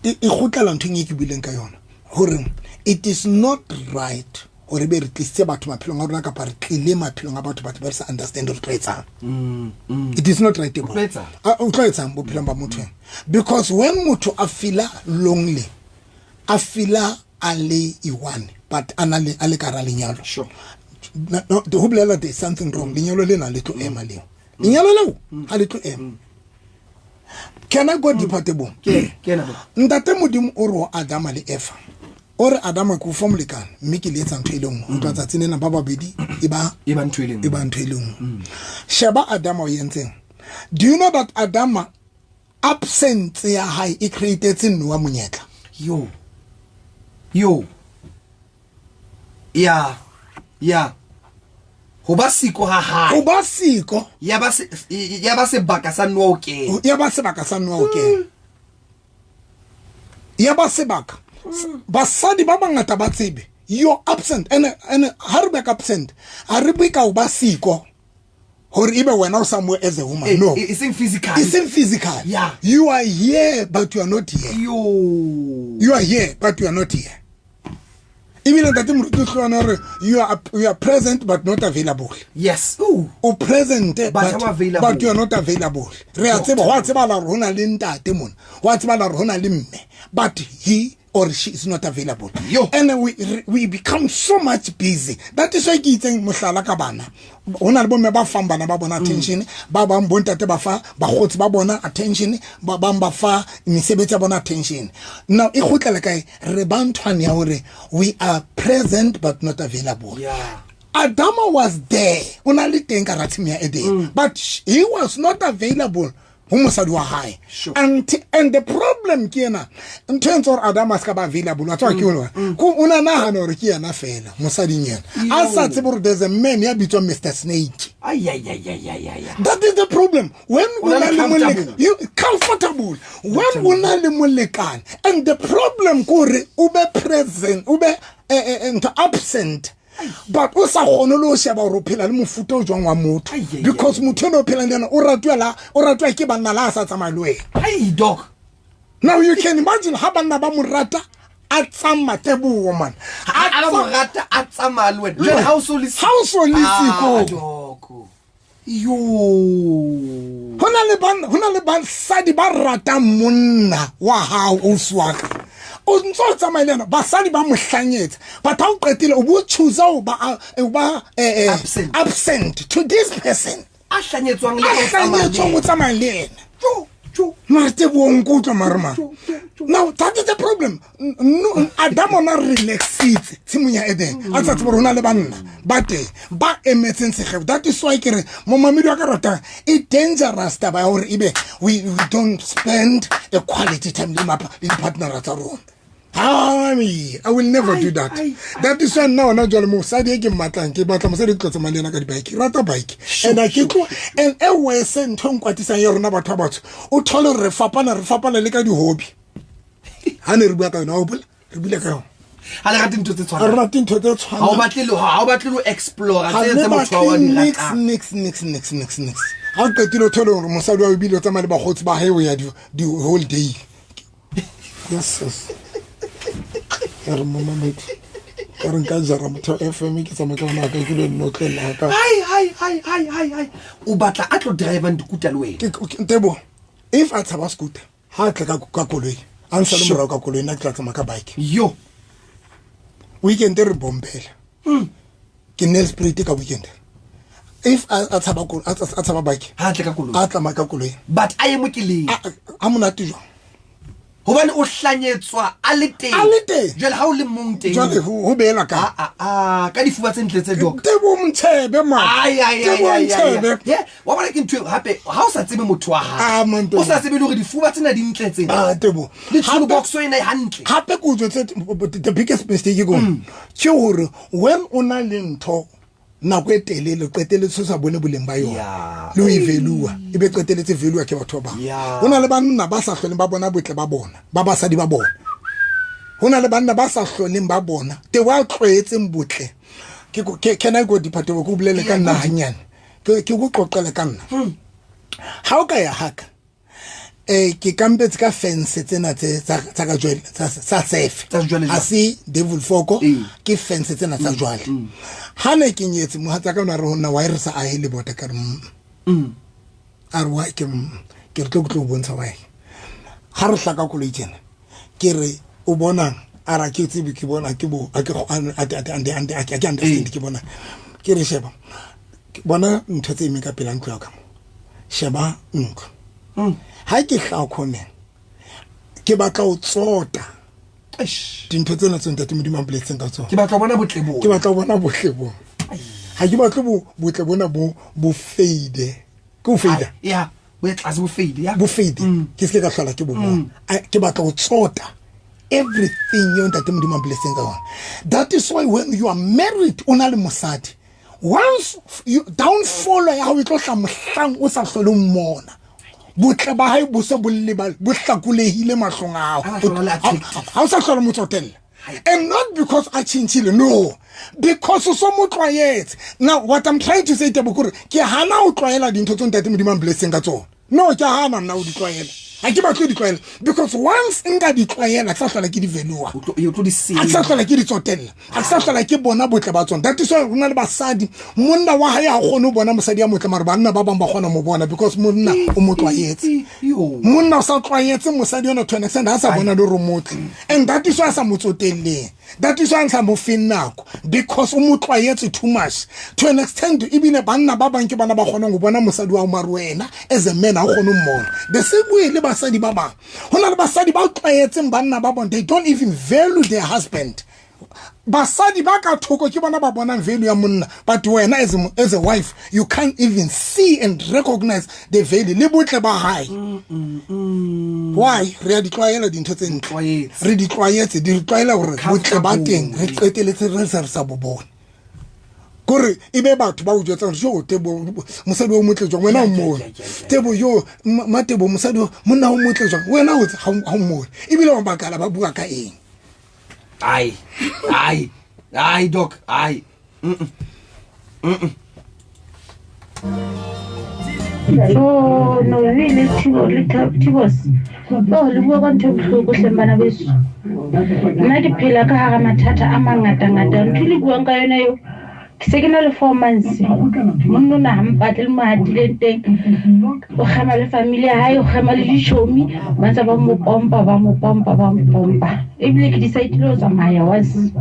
Speaker 2: e kgutlela nthong e ke buileng ka yona, hore it is not right hore be re tlisitse batho maphelong a rona, kapa re tlile maphelong a batho, batho ba re sa understand re tlo etsang. It is not right.
Speaker 1: O tlo etsang?
Speaker 2: O tlo etsang bophelong ba motho ena? Because when motho a feela lonely, a feela a le i-one, but a na le a le ka hara lenyalo. No, ho bolela there is something wrong. Lenyalo lena le tlo ema leo, lenyalo leo ha le tlo ema. Can I go deeper, Tebo?
Speaker 1: Ke ena bo.
Speaker 2: Ntate Modimo o re ho Adama le Eva, o re, "Adama, ke o fa molekane, mme ke le etsa ntho e le nngwe. Ho tloha tsatsing lena ba babedi e ba
Speaker 1: E ba ntho e le nngwe."
Speaker 2: E ba ntho e le nngwe. Sheba Adama o entseng. Do you know that Adama absence ya hae e createtse Noah monyetla?
Speaker 1: Yo yo, ya ya, ho ba siko ha hae.
Speaker 2: Ho ba siko.
Speaker 1: Ya ba sebaka sa Noah o kena.
Speaker 2: Ya ba sebaka sa Noah o kena, ya ba sebaka. Basadi ba bangata ba tsebe you're absent, and ha re bua ka absent, ha re bue ka ho ba siko hore ebe wena o somewhere as a woman. No.
Speaker 1: E seng physical.
Speaker 2: E seng physical. You are here but you are not here.
Speaker 1: Yo.
Speaker 2: You are here but you are not here. Ebile ntate moruti Hlwana hore you are present but not available.
Speaker 1: Yes. Ooh.
Speaker 2: O present
Speaker 1: But I'm available.
Speaker 2: But you are not available. Re a tseba, ho a tsebala hore ho na le ntate mona, ho a tsebala hore ho na le mme, but he or she is not available.
Speaker 1: Yo.
Speaker 2: And we become so much busy. That is why ke itseng mohlala ka bana, ho na le bomme ba fang bana ba bona attention, ba bang bontate ba fa bakgotsi ba bona attention, ba bang ba fa mesebetsi ya bona attention. Now e kgutlela kae? Re ba nthwane ya hore we are present but not available. Adama was there, o na le teng ka hara tshimo ya Eden, but he was not available ho mosadi wa hae. And the problem ke ena, ntho e ntse gore Adama a se ka ba available, wa tseba ke ore ko o na nahana hore ke yena fela mosading yena, a sa tsebe gore there's a man ya bitswang Mr Snake.
Speaker 1: Ay, ay, ay, ay, ay, ay, ay.
Speaker 2: That is the problem when
Speaker 1: O na
Speaker 2: o na
Speaker 1: le
Speaker 2: le
Speaker 1: comfortable.
Speaker 2: You comfortable when o na le molekane, and the problem ke hore o be present, o be ntho absent, but o sa kgone le ho sheba hore o phela le mofuta o jwang wa motho.
Speaker 1: Ai, ai,
Speaker 2: Because motho eno o phelang le ena o ratuwa o ratuwa ke banna la a sa tsamaye le wena.
Speaker 1: Ai, doc.
Speaker 2: Now you can imagine ha banna ba mo rata a tsamaya, Teboho, man.
Speaker 1: A ba mo rata a tsamaya le wena. Jwale ha o so le
Speaker 2: Ha o so le
Speaker 1: Ah,
Speaker 2: siko.
Speaker 1: doc. Yo.
Speaker 2: Ho na le banna, ho na le basadi ba ratang monna wa hao, ausi wa ka, o ntse o tsamaye le ena, basadi ba mo hlanyetsa, but ha o qetile o bo choose ho ba
Speaker 1: Absent.
Speaker 2: absent to this person.
Speaker 1: A hlanyetswang le
Speaker 2: A
Speaker 1: ha o tsamaya le
Speaker 2: hlanyetswang o
Speaker 1: yena.
Speaker 2: tsamaya le ena.
Speaker 1: Jo, jo.
Speaker 2: Mare Teboho, nkutlwa mare man. Now that is the problem. No, Adam ona relaxitse tshimong ya Eden, a sa tsebe hore ho na le banna ba teng ba emetseng segeo. That is why ke re momamedi wa ka ratang, e dangerous taba ya hore ebe we don't spend a quality time le di-partnera tsa rona. Hai, I will never do that. That is why nna hona jwale mosadi e ke mmatlang, ke batla mosadi e ke tlo tsamaya le ena ka di-bike. Ke rata bike. And a ke tlo and e worse ntho e nkwatisang ya rona batho ba batsho, o thole hore re fapana le ka di-hobby. Ha ne re bua ka yona, wa hopola? Re buile ka yona.
Speaker 1: Ha le rate ntho tse
Speaker 2: Ha re
Speaker 1: tshwanang.
Speaker 2: rate ntho tse
Speaker 1: Ha o
Speaker 2: tshwanang.
Speaker 1: batle le ha o batle lo explore
Speaker 2: Ha
Speaker 1: tse
Speaker 2: le
Speaker 1: tse motho wa
Speaker 2: batle
Speaker 1: di
Speaker 2: nix,
Speaker 1: ratang.
Speaker 2: Nix, nix, nix, nix, nix. Ha o qetile o thole hore mosadi wa o ebile o tsamaya le bakgotsi ba hae, o ya di holiday. Yes. Ka re momamedi, ka re nka jara motho wa FM, ke tsamaya ka ona ka ke lo nnotlela ka.
Speaker 1: Hai, hai, hai, hai, hai, hai. O batla a tlo drivang dikuta le wena.
Speaker 2: Tebo, if a tshaba scooter, ha a tle ka koloi, a nsale morao ka koloi, nna ke tla tsamaya ka bike.
Speaker 1: Yo.
Speaker 2: Weekend re bombela. Ke Nelspruit ka weekend. If a tshaba bike,
Speaker 1: Ha a tle ka koloi.
Speaker 2: a tsamaya ka koloi.
Speaker 1: But a ye mokeleng.
Speaker 2: A monate jwang?
Speaker 1: Hobane o hlanyetswa a le teng.
Speaker 2: A le teng.
Speaker 1: Jwale ha o le mong teng.
Speaker 2: Jwale ho beela ka.
Speaker 1: A ka difuba tse ntle tse doc.
Speaker 2: Tebo Mtshebe man.
Speaker 1: Ai ai ai.
Speaker 2: Tebo Mtshebe.
Speaker 1: Yeah, wa bona ke ntho hape ha o sa tsebe motho wa hae.
Speaker 2: Ah man.
Speaker 1: O sa tsebe le hore difuba tsena di ntle tsena.
Speaker 2: Ah Tebo.
Speaker 1: Le tsholo box ena e hantle.
Speaker 2: Hape ke o jwetse the biggest mistake ke ke hore when o na le ntho nako e telele qeteletse o sa bone boleng ba yona le o e value e be qeteletse value ke batho ba bang. Ho na le banna ba sa hloleng ba bona botle ba bona ba basadi ba bona. Ho na le banna ba sa hloleng ba bona te wa tlwaetseng botle. Ke can I go department ko bolele ka nna hanyane ke go qoqele ka nna. Ha o ka ya haka ke kampetse ka fence tsena tse tsa ka jwale tsa safe a se devil foko ke fence tsena tsa jwale. Ha ne ke nyetse mohatsa ka nna re hona wa re sa ahe le bota ka re a re wa ke re tlo tlo bontsha wa ha re hlaka koloi tsena ke re o bona a ra ke tsebe ke bona ke bo a ke a understand ke bona ke re sheba bona ntho tse eme ka pela ntlo ya ka sheba ntlo. Ha ke hla khone ke batla o tsota dintho tsena tse ntate Modimo a mpoletseng ka tsona.
Speaker 1: Ke batla bona botle bo.
Speaker 2: Ke batla bona botle bo. Ha ke batle botle bona bo fade. Ke o fade.
Speaker 1: Ya, bo tlase bo fade ya.
Speaker 2: Bo fade. Ke se ka hlola ke bo bona. Ke batla o tsota everything yo ntate Modimo a mpoletseng ka yona. That is why when you are married o na le mosadi, once you downfall ya hao e tlo hla mohlang o sa hlole mmona. Botle ba hae bo se bo lebale bo hlakolehile mahlong a hao. Ha o sa hlola motsotella. And not because a tjhentjhile, no, because o so mo tlwaetse. Now what I'm trying to say Tebo kore ke hana o tlwaela dintho tse ntate Modimo a mblesseng ka tsona. No, ke hana nna o di tlwaela. Ha ke batle di tlwaela because once nka di tlwaela ke sa hlola ke di value.
Speaker 1: O tlo di senya.
Speaker 2: Ha ke sa hlola ke di tsotella. Ha ke sa hlola ke bona botle ba tsona. That is why rona le basadi monna wa hae ha kgone ho bona mosadi ya motle mare banna ba bang ba kgona mo bona because monna o mo tlwaetse. Monna o sa tlwaetse mosadi yona to an extent ha sa bona le hore motle. And that is why sa mo tsotelleng. That is why sa mo feng nako because o mo tlwaetse too much. To an extent ebile banna ba bang ke bana ba kgonang ho bona mosadi wa mare wena as a man ha kgone ho mmona. The same way le basadi ba bang. Ho na le basadi ba tlwaetseng banna ba bona, they don't even value their husband. Basadi ba ka thoko ke bona ba bonang value ya monna, but wena as a wife you can't even see and recognize the value le botle ba hae. Why? Re a di tlwaela dintho tse ntle. Re di tlwaetse, di tlwaela hore botle ba teng re qeteletse re sa bo bone. Kore ebe batho ba o jwetsa hore jo Tebo mosadi o motle jwang wena o mmone. Tebo yo Matebo mosadi monna o motle jwang wena o ha o mmone. Ebile wa bakala ba bua ka eng?
Speaker 1: Ai ai ai doc ai.
Speaker 6: No no le Thibo le Thibos. Oh le bua ka ntho e bohloko hleng bana beso. Nna ke phela ka hara mathata a mangata ngata. Ntho le buang ka yona eo ke se ke na le 4 months. Monna ona ha mpatle le mo hatileng teng. O kgema le family ya hae, o kgema le ditjhomi, ba ntse ba mo pompa, ba mo pompa, ba mo pompa. Ebile ke decide-ile ho tsamaya once.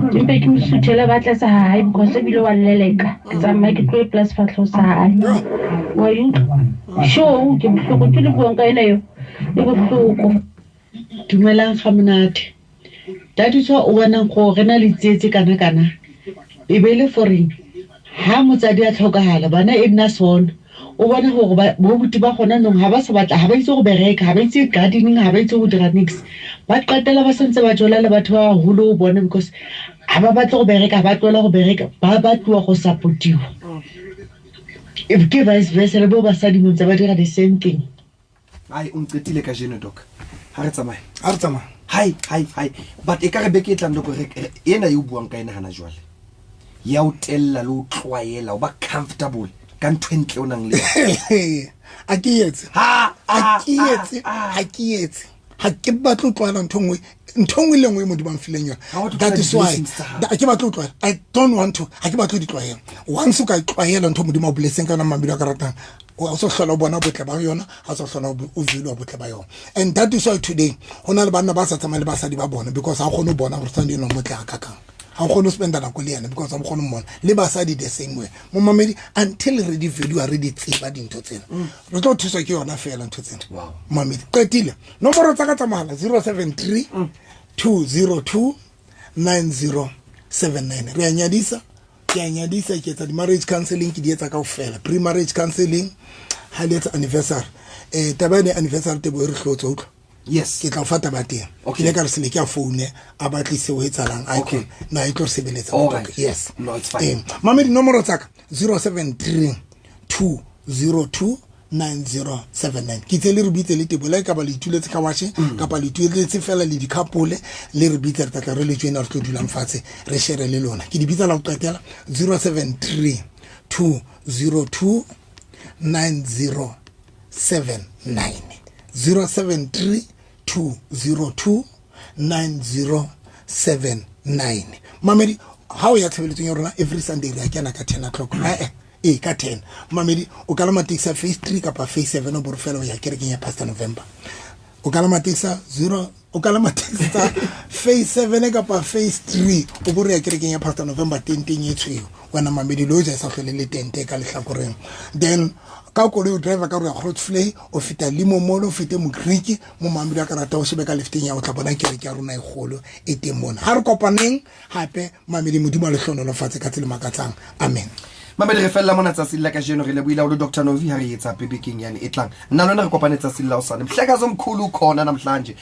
Speaker 6: Ke mpe ke mo suthele ba tlasa hae because ebile wa lleleka. Ke tsamaye ke tlohe plus fatlho sa hae. Wa e utlwa? Sure, ke bohloko ntho le buang ka yona eo. E bohloko.
Speaker 8: Dumelang ga monate. Tadiso o bonang go re na le tsietse kana kana. E be le foreng ha motsadi a tlhokahala bana e nna sona o bona hore bo buti ba gona nong ha ba sa batla ha ba itse go bereka ha ba itse gardening ha ba itse go dira nix ba qetela ba sentse ba jola le batho ba baholo bona because ha ba batle go bereka ha ba tloela go bereka ba batluwa go supportiwa ke vice versa le bo basadi montse ba dira the same thing.
Speaker 1: Ai o nqetile ka jeno doc. Ha re tsamaye.
Speaker 2: Ha re tsamaye.
Speaker 1: Hai hai hai but e ka re beke e tlang doc re ena e o buang ka ena hana jwale. Ya o tella le o tlwaela o ba comfortable ka ntho entle o nang le yona.
Speaker 2: A ke etse. A ke etse. Ha ke etse. Ha ke batle ho tlwaela ntho nngwe le nngwe Modimo a mfileng yona. That is why ke batle ho tlwaela. I don't want to. Ha ke batle ho di tlwaela. Once o ka tlwaela ntho Modimo a boletseng ka yona mabelo a ka ratang, o so hlola o bona botle ba yona, ha so hlola o value botle ba yona. And that is why today ho na le banna ba sa tsamaye le basadi ba bona because ha kgone ho bona hore tsane eno motle ha kakang. Ga o kgone go spenda nako le yena because ga o kgone mmona. Le basadi the same way. Momamedi, until re di value, re di tseba dintho tsena, re tlo thuswa ke yona fela ntho tsena. Momamedi, qetile. Nomoro tsa ka tsa mohala, 073 202 9079. Re a nyadisa, ke a nyadisa, ke etsa di-marriage counseling, ke di etsa kaofela, pre-marriage counseling. Ha le etsa anniversary, taba ene anniversary, Tebo, e re hlotse, utlwa. Ke tla o fa taba teng. Ke ile ka re sele ke a foune, a batlise o etsalang. Na e tlo re sebeletsa.
Speaker 1: All right.
Speaker 2: Yes.
Speaker 1: No, it's fine.
Speaker 2: Mamedi, nomoro tsaka 073 202 9079. Ke tse le re bitse le Tebo, le e ka ba le ituletse ka watjhe kapa le ituletse fela le di-couple, le re bitse, re tlatla re le joina, re tlo dulang fatshe, re shere le lona. Ke di bitsa la ho qetela, 073 202 9079, 073 202 9079. Mamedi, ha o ya tshebeletsong ya rona every Sunday, re a kena ka 10 o'clock, ee, ee, ka 10. Mamedi, o kalama taxi ya Phase 3 kapa Phase 7, o bore fela o ya kerekeng ya Pastor November. O kalama taxi ya 0, o kalama taxi tsa Phase 7 kapa Phase 3, o bore ya kerekeng ya Pastor November, tenteng e tshweu. Wena mamedi, le hoja e sa hlole le tente ka lehlakoreng, then ka koloi o driver ka re ya Grootvlei, o feta limo molo, o fete Mokriki mo. Mamedi a ka rata o shebe ka lefteng ya o tla bona kereke ya rona e kgolo e teng mona. Ha re kopaneng hape, mamedi. Modimo a le hlonolofatse ka tsela makatsang. Amen.
Speaker 1: Mamedi, re fella mona tsatsing la kajeno. Re lebohile haholo, Dr Novi. Ha re etsa hape bekeng yane e tlang, nna lona re kopane tsatsing la hosane. Mhlekazi omkhulu ukhona namhlanje.